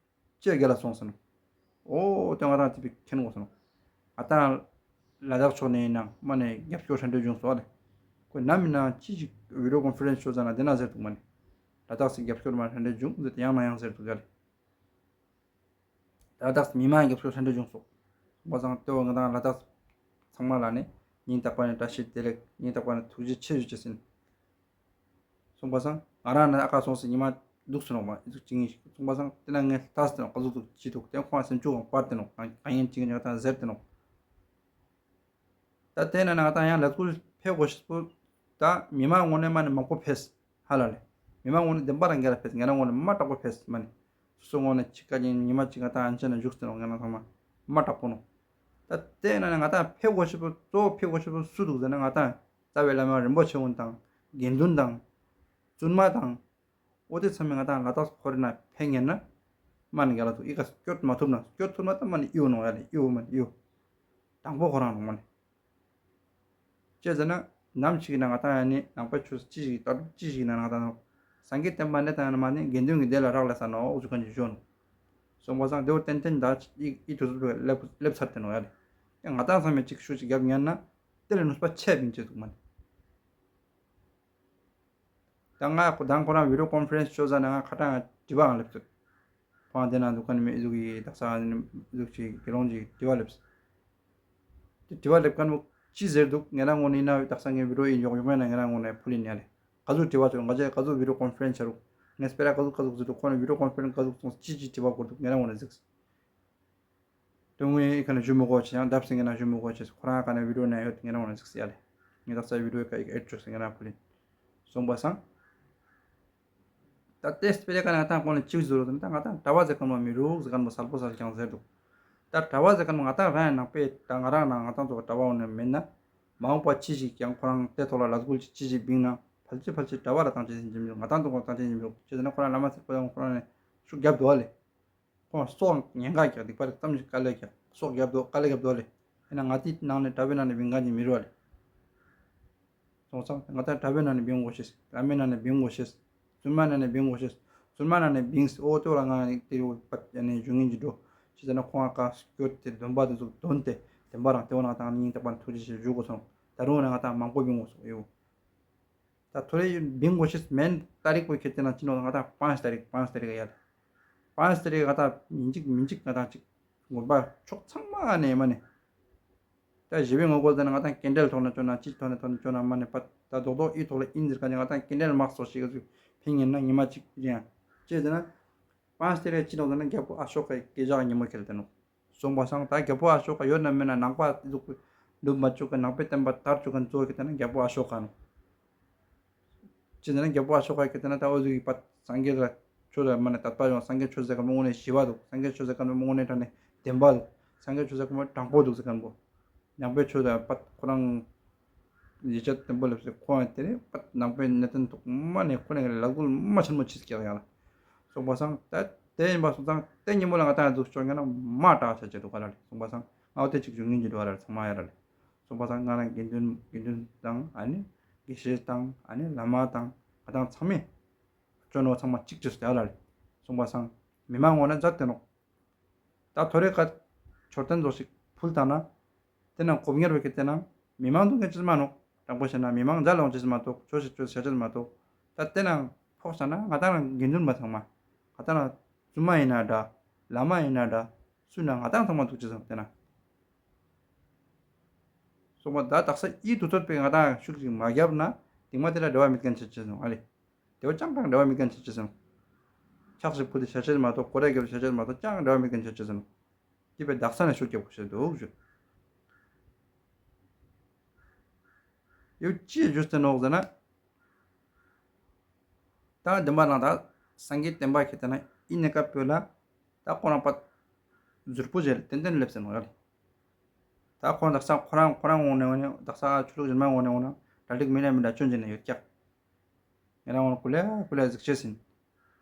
ཅེས་རྒྱ་ལ་སོང་ཟེར་ནོ། ཨོ་དེ་ང་རང་དེ་བི་མཁྱེན་དགོས་ཟེར་ནོ། ང་དང་ལ་དྭགས་ཕྱོགས་ནས་ཡིན་ན་མ་ནས་རྒྱབ་སྐྱོར་ཧྲན་ཏེ་བྱུང་སོ་ཨ་ལེ། ཁོས་ནམ་ཡིན་ན་ཅི་ཞིག་བི་ཌིའོ་ཀོན་ཕ་རེན་སི་ཤོ་ཟ་ན་དེ་ན་ཟེར་འདུག་མ་ནས། ལ་དྭགས་སི་རྒྱབ་སྐྱོར་མ་ཧྲན་ཏེ་བྱུང་ཟེར་ཏེ་ཡང་ན་ཡང་ཟེར་འདུག་ཨ་ལེ། ལ་དྭགས་སི་མི་མང་རྒྱབ་སྐྱོར་ཧྲན་ཏེ་བྱུང་སོ། བ་ཚང་ལྟེ་བ་ང་དང་ལ་དྭགས་ཚང་མ་ལ་ནས་ཉིན་རྟག་པ་ནས་བཀྲ་ཤིས་བདེ་ལེགས་ཉིན་རྟག་པ་ནས་ཐུགས་རྗེ་ཆེ་ཞུ་ཅེས་ཟིན། སོང་པ་སང་ང་རང་ནི་ཨ་ཁ་སོང་སི་ཉི་མ་འདུག་སུ་ནོག་མ་ཨི་ཚུགས་ཅིག་ངེས་ཤིག་སོང་པ་སང་དེ་ན་ངས་ལྟ་སྟེ་ནོག་ག་ཟུག་ཟུག་ཅི་འདུག་དེ་ཁོང་སེམས་ཅུག་གང་པར་ཏེ་ནོག་གང་ཡིན་ཅིག་ཉག་དང་ཟེར་ཏེ་ནོག་ད་དེ་ན་ང་དང་ཡང་ལས་འགུལ་ཕེབས་དགོས་ཤེས་པོ་ད་མི་མང་ངོ་ནས་མ་ནི་མང་པོ་ཕེས་ཧ་ལ་ལེ། མི་མང་ངོ་ནས་བདེན་པ་རང་རྒྱ་ལ་ཕེས་ང་རང་ངོ་ནས་མ་དྲག་པོ་ཕེས་མ་ནི། སོ་སོ་ངོ་ནས་ཅི་ཀ་ཉིན་ཉི་མ་ཅིག་ང་དང་ཨན་ཆེན་ན་བཞུགས་ཏེ་ནོག་ང་རང་ཚང་མ་མ་དྲག་པོ་ནོག་ད་དེ་ན་ནི་ང་དང་ཕེབས་དགོས་ཤེས་པོ་གཙོ་བོ་ཕེབས་དགོས་ཤེས་པོ་སུ་འདུག་ཟེར་ན་ང་དང་རྩ་བའི་བླ་མ་རིན་པོ་ཆེ་ཀུན་དང་དགེ་འདུན་དང་། བཙུན་མ་དང་། ཨོ་དེ་ཚང་མས་ང་དང་ལ་དྭགས་ཁོ་རེ་ན་ཕེབས་ངེས་ན། མ་ནི་རྒྱ་ལ་ཐུག་ཨི་ཀ་སྐྱོད་མ་ཐུབ་ན་སྐྱོད་ཐུབ་ན་ད་མ་ནི་ཨིའུ་ནོ་ཡ་ལེ་ཨིའུ་མ་ནི་ཨིའུ། དང་པོ་ཁོ་རང་ནོ་མ་ནི། ཅེས་ཟེར་ན། ནམ་ཞིག་ན་ང་དང་ཡ་ནི་ནང་པ་ཆོས་ཅི་ཞིག་ལྟར་ཅི་ཞིག་ན་ང་དང་ནོ། སངས་རྒྱས་བསྟན་པ་གནས་དང་ཡ་ན་མ་ནི་དགེ་འདུན་གྱི་སྡེ་ལ་རག་ལས་ས་ནོ་ཨོ་ཚུ་ཁན་གྱི་ཞོ་ནོ། སོང་པ་སང་དེ་བོ་ཏན་ཏན་ད་ཨི་ཨི་དུ་ཟུར་སླེབས་སླེབས་ཚར་ཏེ་ནོ་ཡ་ལེ། ཡང་ང་དང་ཚང་མས་ཅིག་ཤུ་ཅིག་རྒྱབ་ཉན་ན། དེ་ལས་ནུས་པ་ཆེ་བིན་ཅེས་འདུག་མ་ནི། ད་ང་ཁོ་དང་ཁོ་རང་བི་ཌིའོ་ཀོན་ཕ་རེན་སི་ཤོ་ཟ་ན་ང་ཁ་གྲངས་དྲི་བའང་སླེབས་ཐུབ། ཁོང་དེ་ན་འདུག་ག་ནི་མི་ཟུག་གི་དག་ས་ནི་ཟུག་ཅིག་དགེ་སློང་ཅིག་དྲི་བ་སླེབས། དེ་དྲི་བ་སླེབས་མཁན་པོ་ཅི་ཟེར་འདུག་ང་རང་ངོ་ནས་ཡིན་ན་དག་ས་ངའི་བི་ཌིའོ་ཡིན་ཡོག་ཡོག་མེད་ན་ང་རང་ངོ་ནས་ཕུལ་ཡིན་ཡ་ལེ། ག་ཟུག་དྲི་བ་ཆོག་ང་ཅག་ག་ཟུག་བི་ཌིའོ་ཀོན་ཕ་རེན་སི་བྱ་རུག་ངས་སྤེ་ར་ག་ཟུག་ག་ཟུག་ཟེར་འདུག་ཁོ་ནས་བི་ཌིའོ་ཀོན་ཕ་རེན་སི་ག་ཟུག་སོང་ཅི་ཅི་དྲི་བ་སྐོར་འདུག་ང་རང་ངོ་ནས་གཟིགས། དོན་དངོས་ཨི་ཁ་ནས་ཞུ་མི་དགོས་ཆེ་ཡང་རྡབ་སེ་ངས་ན་ཞུ་མི་དགོས་ཆེ་ཁོ་རང་ཁ་ནས་བི་ཌིའོ་ནས་ཡོད་ངས་རང་ངོ་ནས་གཟིགས་ཡ་ལེ། ངས་དག་ས་བི་ཌིའོ་ཁ་ཨིག་ཨེ་ཌི་ཆོག་སེ་ངས་རང་ཕུལ་ཡིན། སོང་པ་སང་། ད་ལྟའི་སྤེ་ར་ཁ་ནས་ང་ཏང་ཁོང་ལ་ཅིག་ཟུར་དུ་ད་ང་ཏང་གྲྭ་པ་ཟེར་མཁན་པོ་མི་རུག་ཟེར་མཁན་པོ་གསལ་པོ་གསལ་རྐྱང་ཟེར་འདུག་ད་གྲྭ་པ་ཟེར་མཁན་པོ་ང་ཏང་རང་ཡང་ནང་པའི་ད་ང་རང་ནང་ང་ཏང་ཚོ་གྲྭ་པ་འོ་ནས་མེད་ན། མ་འོངས་པ་ཅི་ཞིག་ཀྱང་ཁོ་རང་དེ་ཐོག་ལ་ལས་འགུལ་ཅི་ཅི་ཞིག་བིང་ན་ཕལ་ཆེར་ཕལ་ཆེར་གྲྭ་པ་ལ་བཏང་ཆེན་ཟིན་གྱི་མི་རུག་ང་ཏང་ཚོ་ཁོ་ལ་བཏང་ཆེན་ཟིན་གྱི་མི་རུག་ཅི་ཟེར་ན་ཁོ་རང་བླ་མ་ཟེར་ཁོ་ཡང་ཁོ་རང་ནས་ཤུགས་རྒྱབ་འདུག་ཨ་ལེ། ཁོང་སྲོག་ཉེན་ཁ་རྒྱག་སྡིག་པ་རེད་གཏམ་ཞིག་དཀའ་ལས་རྒྱག་སྲོག་རྒྱབ་འདུག་དཀའ་ལས་རྒྱབ་འདུག་ཨ་ལེ། ཡིན་ན་ང་དེའི་ནང་ནས་གྲྭ་པའི་ནང་ནས་བིང་ག་ཅིག་མི་རུ་བ་ལེ། སོང་ཙང་ང་ད་གྲྭ་པའི་ནང་ནས་བིང་དགོས་ཤེས། བླ་མའི་ནང་ནས་བིང་དགོས་ཤེས། བཙུན་མ་ནང་ནས་བིང་དགོས་ཤེས། བཙུན་མ་ནང་ནས་བིང་ཨོ་ཏོ་ལ་ང་དེ་ཡོད་པ་ནས་བྱུང་ངེས་ཀྱི་འགྲོ་ཅི་ཟེར་ན་ཁོང་ཨ་ཀ་སྐྱོད་དེ་སྡོམ་པ་དེ་ཚོ་འདོན་ཏེ་བདེན་པ་རང་དེ་བ་ན་ང་ཏང་སྙིང་ཐག་པ་ནས་ཐུགས་རྗེ་ཆེ་ཞུ་དགོས་སོང་། ད་རུང་ན་ང་ཏང་མང་པོ་བིང་དགོས་སོང་ཡོད། ད་ཐོ་རེ་བིང་དགོས་ཤེས་མེན་ཏ་རིག་པོ་ཁྱེར་ཏེ་ན་ཅི་ནོ་ང་ཏང་པཱན་ཏ་རིག་པཱན་ཏ་རིག་ཡ། པཱན་ཏ་རིག་ང་ཏང་མི་འཇིག་མི་འཇིག་ང་ཏང་ཅིག་ངོ་མ་ཕྱོགས་ཚང་མ་ནས་མ་ནས། ད་ཞི་བའི་ངོ་རྒོལ་དེ་ནི་ང་ཏང་སྐྱེ་འབྲེལ་ཐོག་ནས་བཅོ་ན་ཅི་ཐོག་ནས་ཐོག་ནས་བཅོ་ན་མ་ནས་པ་ད་རྡོག་རྡོག་ཨི་ཐོག་ལ་ཨིན་ཟེར་ག་ནས་ང་ཏང་སྐྱེ་འབྲེལ་མག་སོགས་ཤིག་ག་ཚུལ་ཕིང་ཡིན་ན་ཉི་མ་གཅིག་རེད་ཡང་ཅི་ཟེར་ན། པཱན་ཏ་རིག་ཅི་ནོ་ཟེར་ན་རྒྱལ་པོ་ཨ་ཤོ་ཀའི་སྐད་ཆ་ཉིན་མོ་ཁྱེར་ཏེ་ནོ། སོང་པ་སང་ད་རྒྱལ་པོ་ཨ་ཤོ་ཀ་ཡོད་ན་མེད་ན་ནང་པ་ལུག་ལུག་མ་བཅུག་གི་ནང་པའི་བསྟན་པ་དར་བཅུག་གི་གཙོ་བོ་ཁྱེར་ཏེ་ན་རྒྱལ་པོ་ཨ་ཤོ་ཀ་ནོ། ཅི་ཟེར་ན་རྒྱལ་པོ་ཨ་ཤོ་ཀ་ཁྱེར་ཏེ་ན་ད་འོ་ཟུག་གི་པ་སངས་རྒྱས་ལ་ཆོས་ལ་མ་ནས་དད་པ་ཡོང་སངས་རྒྱས་ཆོས་ཟེར་ག་མོ་དངོས་གནས་ཞི་བ་འདུག་སངས་རྒྱས་ཆོས་ཟེར་ག་མོ་དངོས་གནས་དྲང་གནས་བདེན་པ་འདུག་སངས་རྒྱས་ཆོས་ཟེར་ག་མོ་དྲང་པོ་འདུག་ཟེར་ག་མོ། ནང་པའི་ཆོས་ལ་པ་ཁོ་རང་ཡིག་ཆ་བརྟན་པོ་ལབ་སེ་ཁོ་ཡང་དེ་ནས་པ་ནང་པའི་གནད་དོན་ཐོག་མ་ནས་ཁོ་ནས་ལ་འགུལ་མ་ཆེན་མོ་ཆེ་ཀྱག་ཡང་ལ། སོང་པ་སང་ད་དེ་ཡིན་པ་སོང་ཙང་དེ་ཉིན་མོ་ལ་ང་ཏང་འཛུགས་ཆོག་ཡང་ན་མ་དྲག་ཆ་ཆེ་འདུག་ག་ལ་ལས་སོང་པ་སང་ང་འོ་དེ་གཅིག་བྱུང་ངེས་ཀྱི་འདུག་ག་ལ་ལས་ཚང་མ་ཡ་ལ་ལས། སོང་པ་སང་ང་རང་དགེ་འདུན་དགེ་འདུན་དང་ཨ་ནི་དགེ་བཤེས་དང་ཨ་ནི་བླ་མ་དང་ང་ཏང་ཚང་མས་ཅོ་ནོ་ཚང་མ་གཅིག་གྱུར་ཡ་ལ་ལས། སོང་པ་སང་མི་མང་ངོ་ན་མཛད་དེ་ནོ། ད་ཐོ་རེ་ཁ་མཆོད་རྟེན་ཚོ་ཞིག་ཕུལ་བཏང་ན། དེ་ན་སྒོ་གཉེར་བའི་གི་དེ་ན་མི་མང་དུ་ངས་ཅི་མ་ནོ། དྲང་པོ་བཤད་ན་མི་མང་མཇལ་ལོང་ཅི་མ་གཏོགས་ཆོས་ཞིག་ཆོས་བྱ་ཅི་མ་གཏོགས། ད་དེ་ན་ཕོག་ས་ན་ང་ཏང་རང་དགེ་འདུན་པ་ཚང་མ། ང་ཏང་རང་བཙུན་མ་ཡིན་ན་འདྲ། བླ་མ་ཡིན་ན་འདྲ། སུ་ན་ང་ཏང་ཚང་མ་འདུག་ཅི་སོང་དེ་ན། སོང་པ་ད་དག་ས་ཨི་དུ་ཚོད་པའི་ང་ཏང་ཤུགས་ཅིག་མ་བརྒྱབ་ན་དེང་མ་དེ་ལ་འབྲེལ་བ་མེད་མཁན་ཆ་ཅི་སོང་ཨ་ལེ། དེ་བ་ཅང་གང་འབྲེལ་བ་མེད་མཁན་ཆ་ཅི་སོང་། ཕྱག་ཞིག་ཕུལ་ཏེ་བྱ་ཆེར་མ་གཏོགས་སྐོར་ར་རྒྱབ་བྱ་ཆེར་མ་གཏོགས་ཅང་འབྲེལ་བ་མེད་མཁན་ཆ་ཅི་སོང་། སྐྱིད་པའི་དག་ས་ནས་ཤུགས་རྒྱབ་དགོས་ཤེས་འདུག་ཞུ། ཡོད་ཅི་ཞུ་ཟེར་ནོག་ཟེར་ན། ད་བདེན་པ་ནང་ད་སངས་རྒྱས་བསྟན་པ་ཁྱེར་ཏེ་ན་ཨི་ནི་ཀ་པོ་ལ་ད་ཁོ་རང་པ་ཟུར་པོ་བྱས་ཏན་ཏན་སླེབས་ཟེར་ནོག་ཡ་ལེ། ད་ཁོ་རང་དག་ས་ཁོ་རང་ཁོ་རང་ངོ་ནས་འོ་ནས་དག་ས་ཆོས་ལུགས་གཞན་མ་ངོ་ནས་འོ་ན་གྲ་སྒྲིག་མི་ལ་མི་འདྲ་སྐྱོན་བྱས་ནས་ཡོད་ཀྱག་ངེད་རང་ངོ་ནས་ཀུ་ལེ་ཀུ་ལེ་གཟིགས་བྱས་ཟིན།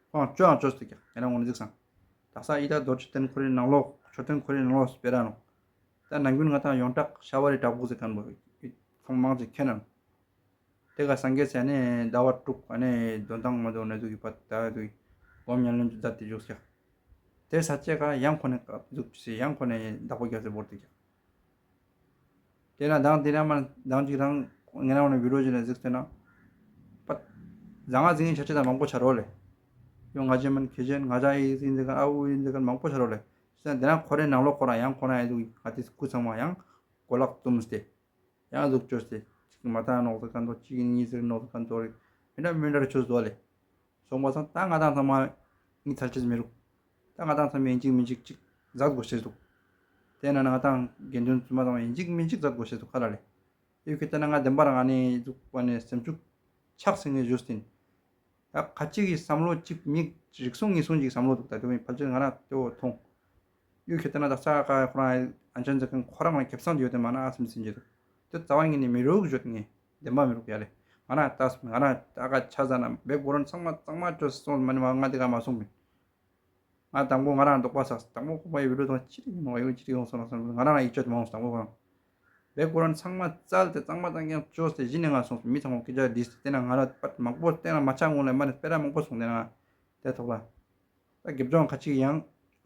ཁོ་རང་སྐྱོ་ཡང་སྐྱོ་ཟེར་ཀྱག་ངེད་རང་ངོ་ནས་གཟིགས་སང་། དག་ས་ཨི་ད་རྡོ་རྗེ་གདན་ཁོ་རའི་ནང་ལོགས་མཆོད་རྟེན་ཁོ་རའི་ནང་ལོགས་སྤེ་ར་ནོ། ད་ནང་ཁུལ་ང་ཏང་ཡོངས་གྲགས་ཤ་བ་རི་བྲག་ཕུག་ཟེར་མཁན་པོ་ཚང་མང་ཅིག་མཁྱེན་ནམ། དེ་ག་སངས་རྒྱས་ཟེར་ནས་ཟླ་བ་དྲུག་ཨ་ནི་འདོན་ཐང་མ་འདོན་ནས་ཟུག་གི་བར་ད་ཟུག་སྒོམ་ཉམས་ལེན་དུ་མཛད་དེ་བཞུགས་ཤག་དེ་ས་ཆ་ག་ཡང་ཁོ་ནས་ཟུག་ཅི་ཡང་ཁོ་ནས་བདག་པོ་རྒྱག་སེ་བོར་དུ་ཀྱག་དེ་ན་དང་དེ་ན་མ་དང་ཅིག་རང་ངེད་རང་ནས་བི་ཌིའོ་ཅིག་ནས་གཟིགས་ཟེར་ན། པ། ཟང་ང་ཟིང་ངེ་ཆ་ཆེ་དང་མང་པོ་ཆ་རོགས་ལས། ཡོ་ང་ཅེ་མན་ཁེ་ཅེན་ང་ཅ་ཨི་ཟིན་ཟེར་ག་ཨ་ཨུ་ཨི་ཟེར་ག་མང་པོ་ཆ་རོགས་ལས། ཟེར་ན་དེ་ན་ཁོ་རའི་ནང་ལོགས་ཁོ་རང་ཡང་ཁོ་རང་ཨི་ཟུག་ང་དེ་སྐུ་ཚང་མ་ཡང་གོ་ལག་བཙུམས་ཏེ། ཡང་ཟུག་བཅོས་ཏེ་ཅིག་མ་ཏང་ནོག་ཟེར་ག་འདུག་གཅིག་གཉིས་ཟེར་ནོག་ཟེར་ག་འདུག་རེད། མི་འདྲ་མི་འདྲ་ཆོས་བཟོ་ལས། སོང་པ་སང་ད་ང་ཏང་ཚང་མ་ངི་ཚར་ཆེས་མི་རུག་ད་ང་ཏང་ཚང་མ་ཡིན་གཅིག་མིན་གཅིག་གཅིག་མཛད་དགོས་ཤེས་འདུག་དེ་ན་ང་ཏང་དགེ་འདུན་བཙུན་མ་ཚང་མ་ཡིན་གཅིག་མིན་གཅིག་མཛད་དགོས་ཤེས་འདུག་ག་ལ་ལས། ཡོད་ཁྱེད་ལྟ་ན་ང་བདེན་པ་རང་ཨ་ནི་འཛུགས་པ་ནས་སེམས་ཤུགས་ཆག་སེང་ངེ་བཞུགས་ཏེ། ད་ཁ་ཅིག་གི་བསམ་བློ་གཅིག་མིག་རིག་གསུང་ངེ་གསུང་གཅིག་བསམ་བློ་འདུག་ད་དེ་བས་ཕལ་ཆེར་ང་རང་དེ་འོ་མཐོང་། ཡུལ་ཁྱེད་ལྟ་ན་ད་ས་ཁ་ཁོ་རང་ཨན་ཆན་ཟེར་མཁན་ཁོ་རང་ལ་ཁེ་བཟང་ཡོད་དེ་མ་ན་ཨ་སེམས་སེམས་ཀྱི་འདུག་དེ་རྩ་བ་ཉིད་ནས་མི་རུག་བརྗོད་ངེས་བདེན་པ་མི་རུག་ཡ་ལེ། ང་རང་ད་ང་རང་ད་ག་ཆ་ཟ་ན་བེ་གོ་རོན་ཚང་མ་གཙང་མ་བཅོས་སོང་མ་ནི་མ་ང་དེ་ག་མ་སོང་མིན། ང་དང་པོ་ང་རང་འདོགས་པ་ས་དང་པོ་ཁོ་པ་ཡི་བི་ལོ་དང་ཅི་རིག་ཡོང་བ་ཡོང་ཅི་རིག་ཡོང་སོང་ལ་སོང་ང་རང་ཡིག་ཆ་དུ་མ་འོང་དང་པོ་ཁོ་རང་། བེ་གོ་རོན་ཚང་མ་བཙལ་ཏེ་གཙང་མ་གཙང་རྐྱང་བཅོས་ཏེ་གཞི་ནས་ང་སོང་མི་ཚང་མ་སྐད་ཆ་བྲིས་ཏེ་དེ་ན་ང་རང་པ་མང་པོ་བསྟན་ན་མ་ཆག་སྔོན་ལ་མ་ནི་སྤེ་ར་མང་པོ་སོང་དེ་ན་ང་དེ་ཐོག་ལ། ད་དགེ་སྦྱོང་ཁ་ཅིག་ཡང་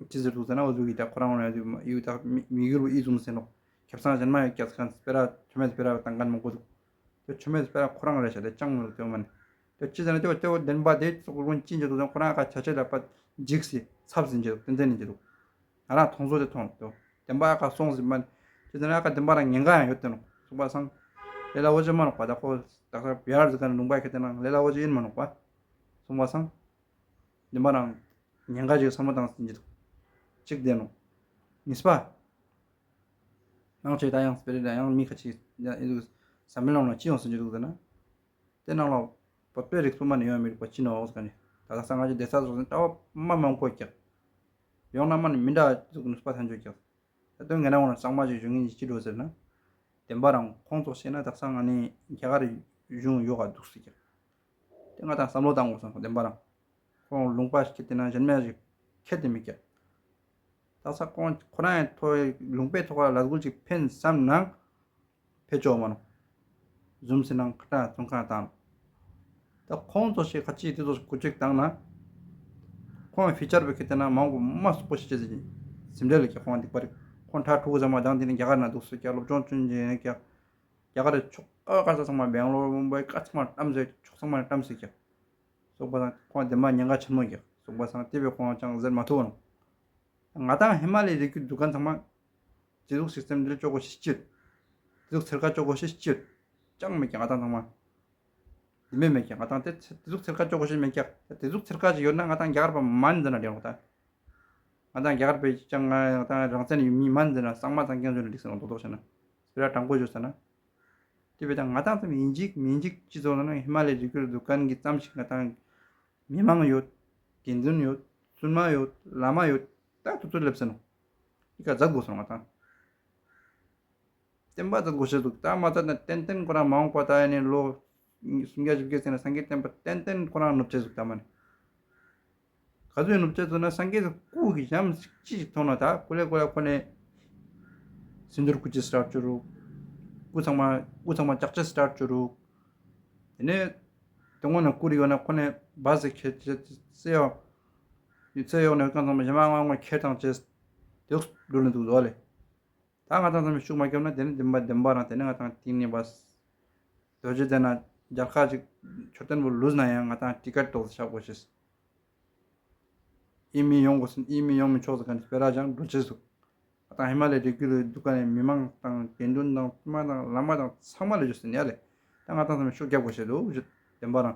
ཅི་ཟེར་འདུག་ཟེར་ན་འོ་ཟུག་གི་ད་ཁོ་རང་ངོ་ན་ཡུག་ད་མི་ཡུར་བ་ཨི་ཟུམ་ཟེར་ནོ། ཁེ་བཟང་གཞན་མ་ཡོད་ཀྱག་ཟེར་མཁན་སྤེ་ར་ཆུ་མེད་སྤེ་ར་བཏང་མཁན་མང་པོ་འདུག་དེ་ཆུ་མེད་སྤེ་ར་ཁོ་རང་རེད་ཤག་དེ་ཅང་མི་འདུག་དེ་མ་ནི། དེ་ཅི་ཟེར་ན་དེ་དེ་བདེན་པ་དེ་ཙོག་ཀུན་ཅི་འཇོག་འདུག་ཟེར་ན་ཁོ་རང་ཁ་ཆ་ཆེ་ལ་པ་འཇིགས་སི་ཚབ་ཟིན་གྱི་འདུག་ཏན་ཏན་ནི་གྱི་འདུག་ང་རང་མཐོང་ཚོ་དེ་མཐོང་འདུག་བདེན་པ་ཁ་སོང་ཟིན་མ་ནི། ཅི་ཟེར་ན་ཁ་བདེན་པ་རང་ཉེན་ཁ་ཡང་ཡོད་དེ་ནོ་གསུངས་པ་སང་། ལས་ལ་འོ་ཅི་མ་ནོག་པ་ད་ཁོ་ད་ཁ་བེ་ཡར་ཟེར་ག་ནི་ལུང་པ་ཁེ་དེ་ན་ལས་ལ་འོ་ཅི་ཡིན་མ་ནོག་པ། གསུངས་པ་སང་། འདི་མ་རང་ཉེན་ཁ་ཅིག་བསམ་བློ་བཏང་ཟིན་གྱི་འདུག་གཅིག་བསྡད་ནོ། གཉིས་པ། ནང་ཆོས་ད་ཡང་སྤེ་ར་ཡང་མི་ཁ་ཅིག་ཡང་ཨེ་འདུག་བསམ་བློ་ལ་ཅི་ཡོང་ཟིན་གྱི་འདུག་ཟེར་ན། དེ་ནང་ལ་བོད་པའི་རིགས་སུ་མ་ནས་ཡོང་མི་རིགས་པ་ཅི་ནོ་ཟེར་ནས་ད་ལྟ་སང་ང་ཅིག་བསྡད་ས་སོགས་ཟིན་གྲྭ་བ་མ་མང་པོ་ཀྱག་ཡོང་ན་མ་ནི་མི་འདྲ་ཟུག་ནུས་པ་ཐན་ཆོད་ཀྱག་ད་དོན་ངན་ན་འོང་ན་གཙང་མ་ཅིག་བྱུང་ངེས་ཅི་འགྲོ་ཟེར་ན། བདེན་པ་རང་ཁོང་ཚོ་ཤེས་ན་དག་ས་ང་ནི་རྒྱ་གར་གཞུང་ཡོད་ག་འདུག་ཟེར་ཀྱག་དེ་ང་དང་བསམ་བློ་བཏང་དགོས་སོང་བདེན་པ་རང་། ཁོང་ལུང་པ་ཞིག་ཁྱེར་ཏེ་ན་གཞན་མ་ཞིག་ཁྱེར་ཏེ་མི་ཀྱག་ད་ས་ཁོང་ཁོ་རང་ཡང་ཐོ་ལུང་པའི་ཐོག་ལ་ལས་འགུལ་ཅིག་ཕན་བསམ་ནང་ཕེ་ཅོག་མ་ནོ། ཛུམ་ཟེར་ན་ཁ་གྲངས་བཙོན་ཁང་བཏང་། ད་ཁོང་ཚོ་ཞིག་ཁ་ཅིག་དེ་ཚོ་ཞིག་བཀོད་སྒྲིག་བཏང་ན། ཁོང་ཕི་ཅར་བོད་ཁྱི་དེ་ན་མང་པོ་མ་སོག་པོ་ཞིག་བྱེད་ཟིན། སིམ་འདྲེ་ལ་ཀྱི་ཁོང་འདི་པར་ཁོང་ཁྲ་ཕྲུ་གུ་ཚང་མ་དང་དེ་ནི་རྒྱ་གར་ན་འདུག་སུ་ཀྱ་སློབ་སྦྱོང་བྱུང་རྗེས་ཀྱ་རྒྱ་གར་ཕྱོགས་ཀ་ས་ཚང་མ་སྦེང་ལོར་མུམ་བྷའི་ཀ་ཚང་མ་བཀྲམ་ཟེར་ཕྱོགས་ཚང་མ་བཀྲམ་ཟེར་ཀྱ་སོག་པ་དང་ཁོང་དེ་མ་ཉེན་ཁ་ཆེན་མོ་ཀྱ་སོག་པ་སང་དེ་བས་ཁོང་ཅང་ཟེར་མ་ཐུབ་ནོ། ང་དང་ཧི་མ་ལའི་རི་རྒྱུད་འདུ་ཁང་ཚང་མ་དེ་ཟུག་སིས་ཏེམ་འདིར་ཅོ་གོ་ཤི་སྤྱིར། དེ་ཟུག་ཚེར་ཁ་ཅོ་གོ་ཤི་སྤྱིར། ཅང་མེད་ཀྱང་ང་དང་ཚང་མ། དེ་མེད་མེད་ཀྱང་ང་དང་དེ་དེ་ཟུག་ཚེར་ཁ་ཅོ་གོ་ཤི་མེད་ཀྱང་དེ་ཟུག་ཚེར་ཁ་ཅིག་ཡོད་ན་ང་དང་རྒྱ་གར་པ་མན་ཟེར་ན་འདྲེན་འོ་ད། ང་དང་རྒྱ་གར་པའི་ཅང་ང་དང་རང་བཙན་ཡོད་མི་མན་ཟེར་ན་གཙང་མ་གཙང་རྐྱང་བཟོས་ན་འགྲིག་ཟེར་ན་རྡོག་རྡོག་བྱས་ན། སྤེ་ར་དྲང་པོ་བརྗོད་ཟེར་ན། དེ་བས་ད་ང་དང་ཙམ་ཡིན་གཅིག་མིན་གཅིག་སྤྱི་ཚོགས་ནང་ཧི་མ་ལའི་རི་རྒྱུད་འདུ་ཁང་གི་ཙམ་ཞིག་ང་དང་མི་མང་ཡོད། དགེ་འདུན་ཡོད། བཙུན་མ་ཡོད། བླ་མ་ཡོད། ད་དུ་ཚོད་སླེབས་ཟེར་ནོ། ཨི་ཀ་མཛད་དགོས་སོང་ང་དང་། བསྟན་པ་མཛད་དགོས་ཤེས་འདུག་ད་མ་མཛད་ན་ཏན་ཏན་ཁོ་རང་མ་འོངས་པ་ད་ཡ་ནས་ལོ་སུམ་བརྒྱ་བཞི་བརྒྱ་ཟིན་ན་སངས་རྒྱས་བསྟན་པ་ཏན་ཏན་ཁོ་རང་ནུབ་ཆེ་ཟུག་ད་མ་ནི། ག་ཚོད་ནུབ་ཆེ་ཟུག་ན་སངས་རྒྱས་སུ་སྐུ་གི་ཞམ་ཅི་ཞིག་མཐོང་ན་ད་ཀུ་ལེ་ཀུ་ལེ་ཁོ་ནས་སིན་དུར་སྐུ་ཅི་སི་ཊར་བཅུ་རུག་སྐུ་ཚང་མ་སྐུ་ཚང་མ་ལྕགས་ཅི་སི་ཊར་བཅུ་རུག་དེ་ནས་དེ་སྔོན་ན་སྐུ་རིག་ཡོད་ན་ཁོ་ནས་བ་ཟེ་ཁྱེར་ཅི་ཚེ་ཡོག་ཚེ་ཡོག་ནས་ཁོང་ཚང་མ་ཞེ་མ་ང་ང་ཁྱེར་དང་བཅས་དེ་འགྲུལ་ནས་འདུག་ཟོ་ལེ། ད་ང་དང་ཚང་མས་ཤུགས་མ་བརྒྱབ་ན་དེ་ནི་བདེན་པ་བདེན་པ་རང་དེ་ནི་ང་དང་གཏིང་ནས་བ། རྡོ་རྗེ་གདན་ན་རྒྱལ་ཁ་ཅིག་མཆོད་རྟེན་པོ་ལུས་ན་ཡང་ང་དང་ཊི་ཀེ་ཊི་ཏོག་ཙམ་ཆགས་དགོས་ཤེས། ཨི་མི་ཡོང་དགོས་སིན་ཨི་མི་ཡོང་མི་ཆོག་ཟེར་མཁན་དེ་སྤེ་ར་ཅང་འགྲོ་ཅེས་སུ། ང་དང་ཧི་མ་ལའི་རི་རྒྱུད་ལ་འདུག་ག་ནས་མི་མང་དང་དགེ་འདུན་དང་བཙུན་མ་དང་བླ་མ་དང་ཚང་མ་ལ་བརྗོད་སིན་ཡ་ལེ། ད་ང་དང་ཚང་མས་ཤུགས་རྒྱབ་དགོས་ཤེས་འདུག་བདེན་པ་རང་།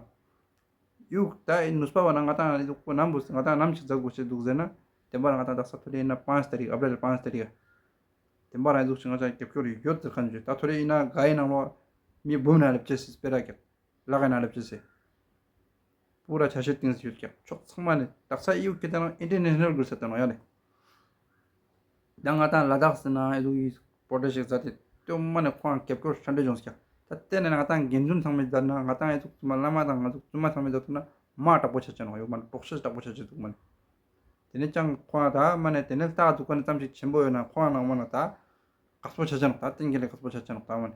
ཡུག་ད་ནུས་པ་བ་ན་ང་དང་ལུག་པོ་ནམ་བུ་ང་དང་ནམ་ཞིག་མཛད་དགོས་ཤེས་འདུག་ཟེར་ན། བདེན་པ་རང་ང་དང་དག་ས་ཐོ་རེ་ཡིན་ན་པང་སྟ་རིག་ཨབ་རེལ་པང་སྟ་རིག་བདེན་པ་རང་ལུག་ཅིག་ང་ཅག་རྒྱབ་སྐྱོར་ཡོད་ཟེར་མཁན་བརྗོད་ད་ཐོ་རེ་ཡིན་ན་ག་ཡིན་ནང་ལོ། མི་འབུམ་ན་སླེབས་ཅེས་སི་སྤེ་ར་ཀྱག་ལག་ཡིན་ན་སླེབས་ཅེས་སི། པུ་ར་ཆ་ཤས་ཏིང་སི་ཡོད་ཀྱག་ཕྱོགས་ཚང་མ་ནས་དག་ས་ཡུག་ཁྱེད་དང་ཨིན་ཊར་ནེ་ཤ་ནལ་གུར་ས་དང་ཡ་ལེ། ད་ང་དང་ལ་དྭགས་སི་ན་ཨེ་ཟུག་ཡིས་པོ་ཏེ་ཤིག་ཟ་དེ་ཏོ་མ་ནས་ཁོང་རྒྱབ་སྐྱོར་ཧྲན་ཏེ་བྱུང་སྐྱ། ད་ལྟ་ནས་ང་དང་དགེ་འདུན་ཚང་མས་མཛད་ན་ང་དང་ཨེ་ཟུག་ཚུ་མ་བླ་མ་དང་ང་ཟུག་བཙུན་མ་ཚང་མས་མཛད་ཐུབ་ན་མ་དྲག་པོ་ཆ་ཆ་ནོག་ཡོད་མ་ནས་དྲག་ཤོས་དྲག་པོ་ཆ་ཆ་འདུག་མ་ནས། དེ་ནས་ཀྱང་ཁོང་ད་མ་ནས་དེ་ནས་ལྟ་འདུག་ག་ནས་ཙམ་ཞིག་ཆེན་པོ་ཡོད་ན་ཁོང་ནང་མ་ན་ད་དཀགས་པོ་ཆ་ཆ་ནོག་ད་གཏན་འཁེལ་ལས་དཀགས་པོ་ཆ་ཆ་ནོག་ད་མ་ནས།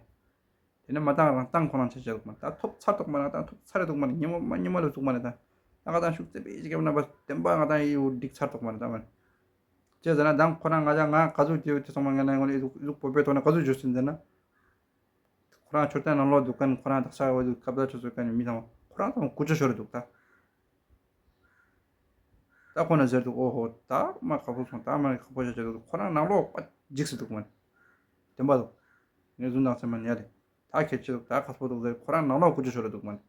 དེ་ནས་མ་དང་རང་དང་ཁོ་རང་ཆ་ཆ་འདུག་མ་ནས་ད་ཐོབ་ཚར་འདུག་མ་ནས་ད་ཐོབ་ཚར་རེ་འདུག་མ་ནས་ཉིན་མོ་མ་ཉིན་མོ་ལ་འདུག་མ་ནས་ད་ད་ང་དང་ཤུགས་རྩེ་པའི་ཅིག་ཡོད་ན་བ་བདེན་པ་ང་དང་ཡིའུ་འགྲིག་ཚར་འདུག་མ་ནས་ད་མ་ནས། ཅེས་ཟེར་ན་དང་ཁོ་རང་ང་ཅག་ང་ག་ཟུག་དེའུ་དེ་ཚང་མ་ང་ན་ངོ་ལ་ཨི་ཟུག་ཨི་ཟུག་བོད་པའི་ཐོག་ན་ག་ཟུག་བརྗོད་ཟིན་ཟེར་ན། ཁོ་རང་མཆོད་རྟེན་ནང་ལོགས་འདུག་མཁན་ཁོ་རང་དག་ས་འོ་ཟུག་ཁབ་ལ་ཆུ་ཚོད་མཁན་མི་ཚང་མ་ཁོ་རང་ཚང་མ་ཀུ་ཅོ་ཤོར་རེ་འདུག་ད། ད་ཁོ་ན་ཟེར་འདུག་ཨོ་ཧོ་ད་མ་ཁག་པོ་སོང་ད་མ་ཁག་པོ་ཤ་ཆེ་འདུག་ཁོ་རང་ནང་ལོགས་པ་འཇིགས་སུ་འདུག་མ། བདེན་པ་འདུག་ངས་རྫུན་དང་ཚད་མ་ཉལ་རེ། ད་ཁྱེད་ཆེ་འདུག་ད་ཁག་པོ་འདུག་ཟེར་ཁོ་རང་ནང་ལོགས་ཀུ་ཅོ་ཤོར་རེ་འདུག་མ།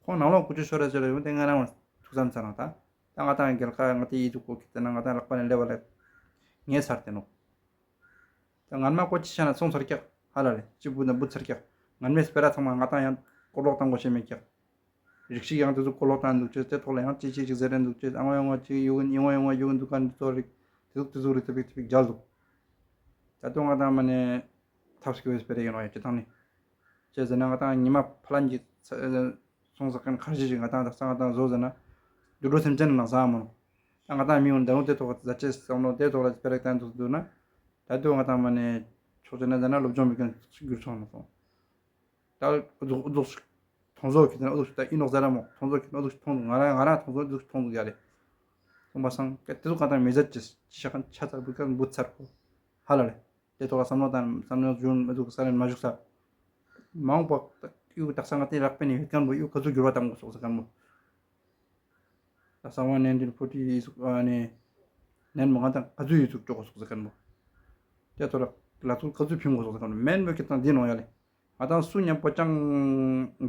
ཁོང་ནང་ལོགས་ཀུ་ཅོ་ཤོར་རེ་ཟེར་རེ་ཡོང་དེ་ང་རང་ཐུགས་བསམ་ཚར་ནང་ད། ད་ང་དང་རྒྱལ་ཁ་ང་དེ་ཡིད་དུ་ཁོ་ཁྱེད་དེ་ན་ང་དང་ལག་པ་ནས་སླེབས་པ་ལས། ངས་ཚར་ཏེ་ནོག་ད་ངར་མ་ཀོ་ཅི་ཤ་ན་སོང་ཚར་ཀྱག་ཧ་ལ་ལེ་ཅི་བུ་ན་བུ་ཚར་ཀྱག་ངར་མའི་སྤེ་ར་ཚང་མ་ང་དང་ཡང་གོ་ལོག་བཏང་དགོས་ཤེས་མེད་ཀྱག་རིགས་ཤིག་ཡང་དེ་ཚོ་གོ་ལོག་བཏང་འདུག་ཅེས་དེ་ཐོག་ལ་ཡང་ཅི་ཅི་ཅིག་ཟེར་རན་འདུག་ཅེས་ཨང་ཨང་ཅིག་ཡོ་གིན་ཡོ་ཡོ་ཡོ་གིན་འདུག་ག་འདི་ཚོ་རིགས་དེ་ཚོ་དེ་ཚོ་རིགས་དེ་ཕིག་དེ་ཕིག་རྒྱལ་འདུག་ད་དུང་ང་དང་མ་ནས་ཐབས་སྐྱོ་བའི་སྤེ་ར་ཡིན་ནོ་ཡ་ཅི་ཐང་ནི་ཅེས་ཟེར་ན་ང་དང་ཉི་མ་ཕ་ལན་གྱི་སོང་ཟེར་མཁན་ཁར་ཞིག་ང་དང་དག་ས་ང་དང་བཟོ་ཟེར་ན། དུད་འགྲོ་སེམས་ཅན་ནང་ཟ་མོ། ད་ང་དང་མི་འོན་ད་རུང་དེ་ཐོག་ཟ་ཆེས་བསམ་བློ་དེ་ཐོག་ལ་སྤེ་ར་བཏང་འདུག་འདུག་ན། ད་དུང་ང་དང་མ་ནས་ཆོག་ཆེ་ན་ཟ་ན་སློབ་སྦྱོང་མི་མཁན་གྱུར་སོང་ན་སོང་། ད་རྫོགས་རྫོགས་ཤིག་མཐོང་ཟོག་གི་དེ་ན་རྫོགས་ཤིག་ད་ཨི་ནོག་ཟ་ར་མོ་མཐོང་ཟོག་གི་རྫོགས་ཤིག་མཐོང་འདུག་ང་རང་ང་རང་མཐོང་ཟོག་རྫོགས་ཤིག་མཐོང་འདུག་ཡ་རེད། སོང་པ་སང་སྐད་དེ་ཚོ་ང་དང་མི་ཟ་ཅེས་ཅི་ཤ་ཁན་ཆ་ཚ་བུ་ཁན་བུ་ཚར་གོ་ཧ་ལ་རེད། དེ་ཐོག་ལ་བསམ་བློ་དང་བསམ་བློ་བྱུང་མི་འདུག་ས་ལེན་མ་བཞུགས་ས། མ་འོངས་པ་གཡུ་དག་ས་ང་དེ་རག་པའི་ནས་ཡོད་མཁན་པོ་གཡུ་ག་ཚོད་འགྱུར་བ་བཏང་དགོས་སོགས་ཟེར་མཁན་པོ། ད་གསང་བ་ནན་ཏན་ཕོ་ཏི་ཡིས་ནན་མོ་ང་དང་ག་ཚོད་ཡོད་ཚུགས་སྤྲོ་དགོས་སོགས་ཟེར་མཁན་པོ། དེ་ཐོག་ལ་ལ་ཚོད་ག་ཚོད་ཕིང་དགོས་སོགས་ཟེར་མཁན་པོ་མེན་མོ་གི་དང་འདི་ནོ་ཡ་ལེ། ང་དང་སུ་མཉམ་པོ་ཅང་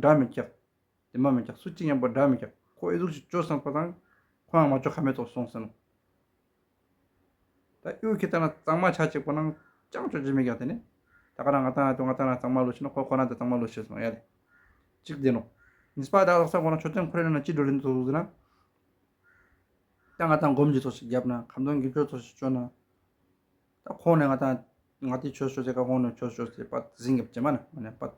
འདྲ་མི་ཁྱག་དེ་མ་མི་ཁྱག་སུ་གཅིག་མཉམ་པོ་འདྲ་མི་ཁྱག་ཁོ་ཨེ་ཟུག་ཞིག་བཅོས་སང་པ་དང་ཁོ་ཡང་མ་བཅོས་ཁ་མེད་ཐོག་སོང་ཟེར་ནོ། ད་གཡུ་ཁྱེད་ལྟ་ན་གཙང་མ་ཆ་གཅིག་པོ་ནང་ཅང་ཅོ་ཅི་མི་རྒྱག་དེ་ནི། ད་ག་རང་ང་ཏང་ང་ཏང་ང་ཏང་ན་གཙང་མ་ལོ་ཤི་ན་ཁོ་ཁོ་རང་ད་གཙང་མ་ལོ་ཤི་སོང་ཡ་ལེ། གཅིག་དེ་ནོ། ཉིས་པ་ད་ལག་ས་ཁོ་རང་ཆོས་ཅན་ཁོ་རེ་ན་ཅི་འགྲོ་ལེན་ཚོ་ཟུག་ཟེར་ན། ད་ང་ཏང་སྒོམ་གྱི་ཚོ་ཞིག་རྒྱབ་ན་ཁམ་སྡོང་གི་ཆོས་ཚོ་ཞིག་བཅོ་ན། ད་ཁོང་ནས་ང་ཏང་ང་ཏི་ཆོས་ཆོས་ཟེར་ཀ་ཁོང་ནས་ཆོས་ཆོས་ཟེར་པ་ཟིང་གི་བྱེ་མ་ན་ང་ནས་པ།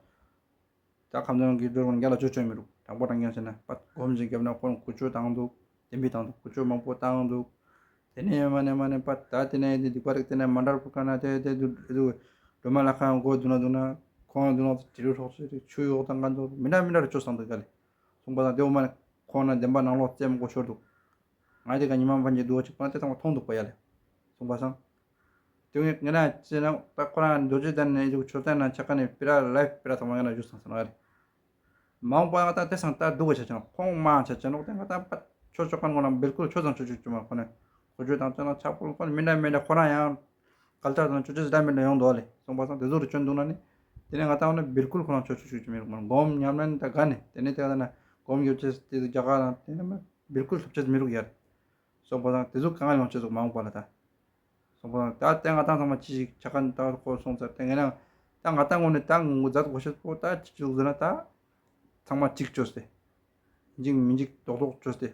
ད་ཁམས་དོན་གྱི་འགྲོ་རུང་རྒྱ་ལ་ཅོ་ཅོ་མི་རུག་དྲང་པོ་དྲང་རྐྱང་བྱས་ན་པད་སྒོམ་ཞིག་བརྒྱབ་ན་ཁོང་ཀུ་ཅོ་བཏང་འདུག་དེ་མི་བཏང་འདུག་ཀུ་ཅོ་མང་པོ་བཏང་འདུག་དེ་ནས་མ་ནས་མ་ནས་པད་ད་དེ་ནས་དེ་སྡིག་པ་རིག་དེ་ནས་མ་འདྲ་པོ་ག་ན་དེ་དེ་དུ་དུ་སྒྲོལ་མ་ལ་ཁ་མགོ་དུ་ན་དུ་ན་ ཁོང་འདི་ནང་དུ་དྲི་རུ་ཧྲོག་ཆུ་རེད། ཆུ་ཡོག་དང་ང་ཚོ་མི་འདྲ་མི་འདྲ་རུ་བཅོས་སོང་འདུག་ག་ལེ། སོང་པ་དང་དེ་འོ་མ་ནི་ཁོང་ན་བདེན་པ་ནང་ལོགས་རྩེད་མོ་ཤོར་འདུག་ང་དེ་ག་ཉི་མ་ཕན་གྱི་འདུག་ཅིག་པ་དེ་ཚང་མ་མཐོང་འདུག་པ་ཡ་ལེ། སོང་པ་སང་། དེ་ངས་ངས་ན་ཅི་ན་ད་ཁོ་རང་རྡོ་རྗེ་གདན་ནས་འཇུག་ཆོས་གདན་ན་ཆ་ཀ་ནས་སྤི་ར་ལའིབ་སྤི་ར་ཚང་མ་ངས་ན་བཞུགས་སོང་ཟེར་ན་ཡ་ལེ། མ་འོངས་པ་ང་ད་དེ་སང་ད་སྡུག་ག་ཆ་ཆང་ཁོང་མ་ཆ་ཆ་ནོག་དེ་ང་ད་པ་ཆོ་ཆོ་ཁན་ཁོ་ན་བིལ་ཀུལ་ཆོ་ཚང་ཆོ་ཆོ་ཆོ་མ་ཁོ་ནས་ཁོ་ཆོ་དང་ཆ་ན་ཆ་པོ་ཁོ་ནས་མི་འདྲ་མི་འདྲ་ཁོ་རང་ཡང་གལ་ཏར་དང་ཆོ་ཆོ་ཟི་འདྲ་མི་འདྲ་ཡོང་འདུག་ལེ། སོང་པ་སང་དེ་ཟུར་དུ་ཆོན་འདུག་ན་ནི་དེ་ནས་ང་ད་འོ་ན་བིལ་ཀུལ་ཁོ་རང་ཆོ་ཆོ་ཆོ་ཆོ་མི་རུག་མ་སྒོམ་ཉམས་ལེན་ད་ག་ནས་དེ་ནས་དེ་ག་ད་ན་སྒོམ་ཡོད་ཆེ་དེ་ཚོ་རྒྱ་གར་དང་དེ་ནས་མ་བིལ་ཀུལ་ཐུབ་ཆེ་མི་རུག་ཡ་ལེ། སོང་པ་སང་དེ་ཟུར་གང་ཡོང་ཆེ་ཟུག་མ་འོངས་པ་ལ་ད། སོང་པ་ད་ལྟ་ང་ཏང་ཚང་མ་ཅི་ཞིག་ཆ་ཁན་ད་ཁོ་སོང་ཙང་དེ་ངས་ན་ད་ང་ཏང་ངོས་ནས་ད་ངོ་མཛད་དགོས་ཤེས་པོ་ད་ཅི་ཅི་ཟེར་ན་ད་ཚང་མ་གཅིག་བཅོས་ཏེ་འཇིག་མི་འཇིག་རྡོག་རྡོག་བཅོས་ཏེ་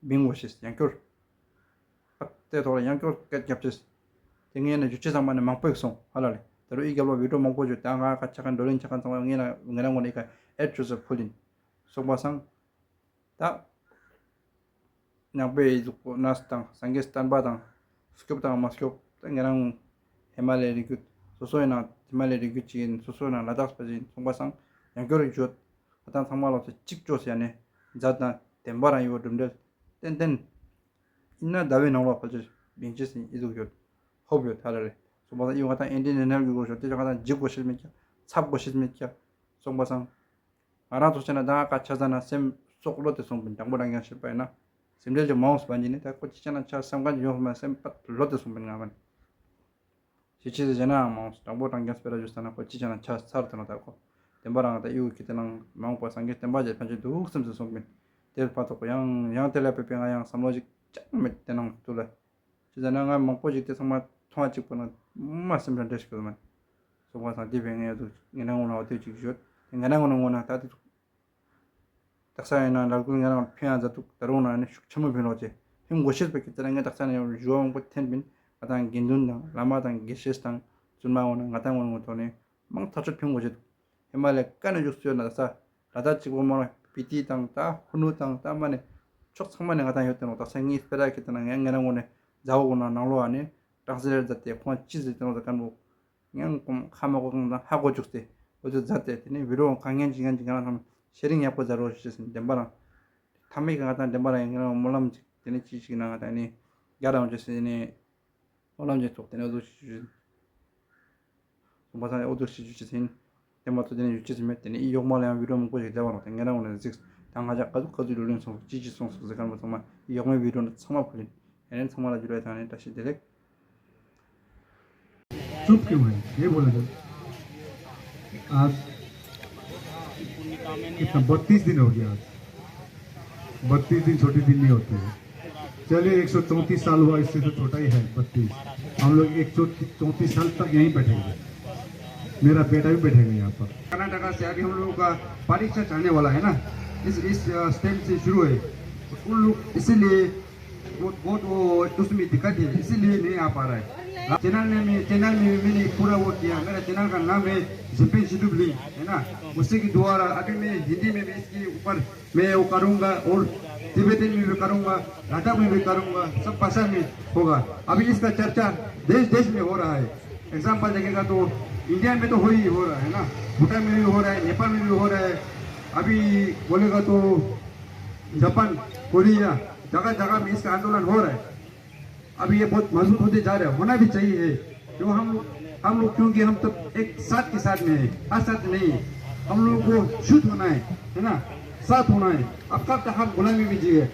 བིང་དགོས་ཤེས་ཡང་སྐྱོར་ཨ་དེ་ཐོག་ལ་ཡང་སྐྱོར་སྐད་རྒྱབ་ཅེས་དེ་ངས་ན་ཇུ་ཆེ་ཚང་མ་ནས་མང་པོ་ཞིག་སོང་ཧ་ལ་ལེ། ད་རུང་ཨི་རྒྱབ་ལོ་བི་ཌིའོ་མང་པོ་བཅོས་ད་ང་ཁ་ཆ་ཁན་བགྲོ་གླེང་ཆ་ཁན་ཚང་མ་ངས་ན་ངས་ན་ངོས་ནས་ཨེ་ཨེ་བཅོས་ས་ཕུལ་ཡིན། སོང་པ་སང་། ད། ནག་པོའི་གཟུགས་པོ་གནས་དང་སངས་རྒྱས་བསྟན་པ་དང་སྐྱོབ་དང་མ་སྐྱོབ་ད་ངེད་རང་ཧི་མ་ལའི་རི་རྒྱུད་སོ་སོ་ཡིན་ན་ཧི་མ་ལའི་རི་རྒྱུད་ཅིག་ཡིན་སོ་སོ་ཡིན་ན་ལ་དྭགས་པ་ཅིག་ཡིན་སོང་པ་སང་ཡང་སྐྱོར་རིག་བརྗོད་ད་ཚང་མ་ལོག་ཚེ་གཅིག་བཅོས་ཡ་ནས་མཛད་དང་བདེན་པ་རང་ཡོད་གྲུབ་འབྲས་ཏན་ཏན་ཡིན་ན་ཟླ་བའི་ནང་ལོག་ཕལ་ཆེར་བིང་ཅེས་ཡིན་ཨི་ཟུག་ཡོད་ཧོབ་ཡོད་ཧ་ལ་རེད་སོང་པ་སང་ཡིན་ང་ད་ཨིན་ཌི་ནེ་ཤ་ནལ་གི་གོ་ཤོད་དེ་ཅང་ང་ད་འཇིག་དགོས་ཤེས་མེད་ཀྱང་འཚབ་དགོས་ཤེས་མེད་ཀྱང་སོང་པ་སང་། ང་རང་ཚོ་བྱས་ན་ད་ང་ཁ་ཆ་ཟ་ན་སེམས་སྲོག་ལོ་དེ་སོང་པིན་དྲང་པོ་དྲང་རྐྱང་བཤད་པ་ཡིན་ན། སེམས་ཁྲལ་ཅིག་མ་འོངས་པ་ཡིན་ནི་ད་ཁོ་ཅི་བྱས་ན་ཆ་བསམ་གང་ཅིག་ཡོང་སོང་ན་སེམས་པ་ལོ་དེ་སོང་པིན་ང་མ་ནི། ཞེ་ཆེ་ཟེར་ན་མ་འོངས་དྲང་པོ་དྲང་རྐྱང་སྤེ་ར་ཞུ་ས་ན་ཁོ་ཅི་བྱས་ན་ཆ་ཚར་དེ་ན་ད་ཁོ། བདེན་པ་རང་ད་ཡུ་གི་དེ་ནང་མ་འོངས་པ་སངས་རྒྱས་བསྟན་པ་ཅིག་ཕན་ཆད་འདུག་སེམས་སུ་སོང་པིན། དེར་ཕ་ཐོགས་ཡང་ཡང་དེ་ལ་བོད་པའི་ང་ཡང་བསམ་བློ་ཅིག་ཅང་མེད་དེ་ནང་དུ་ལ། ཅི་ཟེར་ན་ང་མང་པོ་ཞིག་དེ་ཚང་མ་མཐོང་བ་གཅིག་པོ་ན་མ་སེམས་ཁྲལ་འདྲ་ཞིག་ཡོད་མ། སོང་བ་དང་དེ་བས་ངས་ཚོ་ངས་ན་ངོ་ན་འོ་དེ་ཅིག་ཡོད། ངས་ན་ངོ་ན་ངོ་ན་ད་དེ་ཚོ་དག་ས་ཡིན་ན་ལ་ཀུན་ངས་རང་ཕན་ཡང་མཛད་འདུག་ད་རུང་ན་ནི་ཤུགས་ཆེན་པོ་ཕན་ལོག་ཅེ་ཕན་དགོས་ཤེས་པའི་ཁྱེད་ཚོ་ལ་ངས་དག་ས་ནས་ཡང་ཞུ་བ་མང་པོ་འཐེན་པིན། ང་དང་དགེ་འདུན་དང་བླ་མ་དང་དགེ་བཤེས་དང་བཙུན་མ་འོ་ན་ང་དང་ངོ་ན་ངོ་ཐོག་ནས་མང་ཐག་ཆོད་ཕན་དགོས་ཤེས་འདུག་ཧི་མ་ལ་ཡའི་ཀ་ནས་བཞུགས་སུ་ཡོད་ན་ད་ས་ལ་དྭགས་གཅིག་པོ་མ་རེད། སྤི་ཏི་དང་ད་ཧུ་ནུ་དང་ད་མ་ནས་ཕྱོགས་ཚང་མ་ནས་ང་དང་ཡོད་དེ་ནོ། ད་ས་ངའི་སྤེ་ར་ཁྱེད་ཚོ་ན་ངས་ངས་རང་ངོ་ནས་མཛའ་བོ་གོ་ན་ནང་ལོགས་ཨ་ནི་ཀྲང་སི་ལེ་ཊར་མཛད་དེ་ཁོང་ཅི་ཟེར་དེ་ནོ་ད་ཀན་པོ། ཡང་ཁོང་ཁ་མ་གོ་གང་དང་ཧ་གོ་བཅུག་སྟེ་འོ་ཚོད་མཛད་དེ་དེ་ནས་བི་ཌིའོ་གང་ངན་གྱི་ངན་གྱི་ང་རང་ཐམ་ཤེ་རིང་ཡག་པོ་མཛད་རོགས་ཞུ་ཞེས་བདེན་པ་རང་ཐ་མའི་གང་དང་བདེན་པ་རང་ཡང་ང་རང་སྨོན་ལམ་ཅིག་དེ་ནས་ཅི་ཞིག་གནང་ང་དང་ནི་རྒྱ་རང་ཅོས་ཟེར་ནས་སྨོན་ལམ་ཅིག་ཐོག་དེ་ནས་འོ་ཚོད་ཞུ་ཞུ་སོང་པ་སང་འོ་ཚོད་ཞུ་ཞུ་ཞེས་ཟིན་དེ་མ་ཐུག་དེ་ནས་ཡུ་ཅི་ཟིན་མེད་དེ་ནས་ཨི་གཡོག་མ་ལ་ཡང་བི་ཌིའོ་མང་པོ་ཞིག་བསྡད་པ་རོགས་དེ་ང་རང་ངོ་ནས་གཟིགས་དང་ང་ཅག་ག་ཟུག་ག་ཟུག་ལུས་ལེན་སོང་ཅི་ཅི་སོང་སོང་ཟེར་གང་མ་ཚང་མ་ཨི་གཡོག་མའི་བི་ཌིའོ་འདི་ཚང་མ་ཕུལ་ཡིན། ཡང་ཚང་མ་ལ་འགྱུར་བའི་ཐང་ནས་བཀྲ་ཤིས་བདེ་ལེགས། चुप क्यों है? ये बोला था। आज कितना, बत्तीस दिन हो गया आज। बत्तीस दिन छोटे दिन नहीं होते हैं। चलिए, एक सौ चौंतीस साल हुआ, इससे तो छोटा ही है बत्तीस। हम लोग एक सौ चौंतीस साल तक यहीं बैठेंगे। मेरा बेटा भी बैठेगा यहाँ पर। कर्नाटका से अभी हम लोगों का परीक्षा चलने वाला है ना, इस, इस, अ, स्टेम से शुरू है। उन लोग इसीलिए वो, बहुत वो उसमें दिक्कत है, इसीलिए नहीं आ पा रहा है। चैनल ने मैं, चैनल में मैंने पूरा वो किया, मेरा चैनल का नाम है जिपिन सिडुबली, है ना। उसी के द्वारा अभी मैं हिंदी में भी इसके ऊपर मैं वो करूँगा और तिब्बतन में भी करूँगा, लद्दाख में भी करूँगा, सब भाषा में होगा। अभी इसका चर्चा देश देश में हो रहा है। एग्जाम्पल देखेगा तो इंडिया में तो हो ही हो रहा है ना, भूटान में भी हो रहा है, नेपाल में भी हो रहा है, अभी बोलेगा तो जापान, कोरिया, जगह जगह में इसका आंदोलन हो रहा है। अभी ये बहुत मजबूत होते जा रहा है, होना भी चाहिए। जो हम, हम लोग, क्योंकि हम तो एक साथ के साथ में है, हर साथ नहीं है। हम लोगों को जुट होना है, है ना, साथ होना है। अब कब तक हम गुलामी में जिए?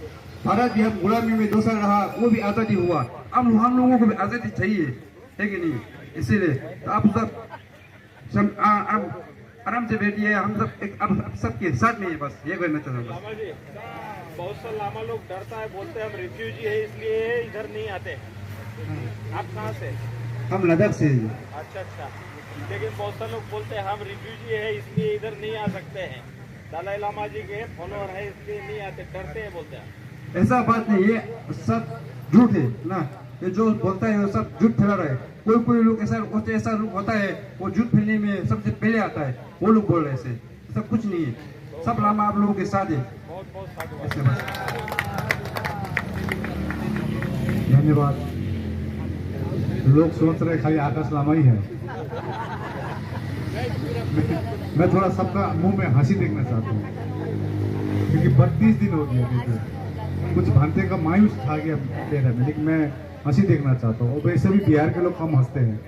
भारत भी हम गुलामी में दो साल रहा, वो भी आज़ादी हुआ, हम, हम लोगों को भी आज़ादी चाहिए, है कि नहीं? इसीलिए तो आप सब सम-, आ, अब आराम से बैठिए, हम सब एक, अब, अब सबके साथ में है, बस ये कहना चाहता हूँ बस। लामा जी, बहुत सा लामा लोग डरता है, बोलते हैं हम रिफ्यूजी है इसलिए इधर नहीं आते। आप कहाँ से? हम लद्दाख से हैं। अच्छा, अच्छा। लेकिन बहुत सा लोग बोलते हैं हम रिफ्यूजी है इसलिए इधर नहीं आ सकते हैं। दलाई लामा जी के फॉलोअर है इसलिए नहीं आते, डरते हैं बोलते हैं। ऐसा बात नहीं है, सब झूठ है ना। ये जो बोलता है वो सब झूठ फैला रहा है। कोई कोई लोग ऐसा होते, ऐसा लोग होता है, वो झूठ फैलने में सबसे पहले आता है, वो लोग बोल रहे हैं ऐसे। ऐसा कुछ नहीं है, सब लामा आप लोगों के साथ है। ऐसे बस। धन्यवाद। लोग सोच रहे खाली आकाश लामा ही है। मैं थोड़ा सबका मुंह में हंसी देखना चाहता हूँ, क्योंकि बत्तीस दिन हो गया, देखो, कुछ भांते का मायूस छा गया चेहरा में, लेकिन मैं हंसी देखना चाहता हूँ। और वैसे भी बिहार के लोग कम हंसते हैं।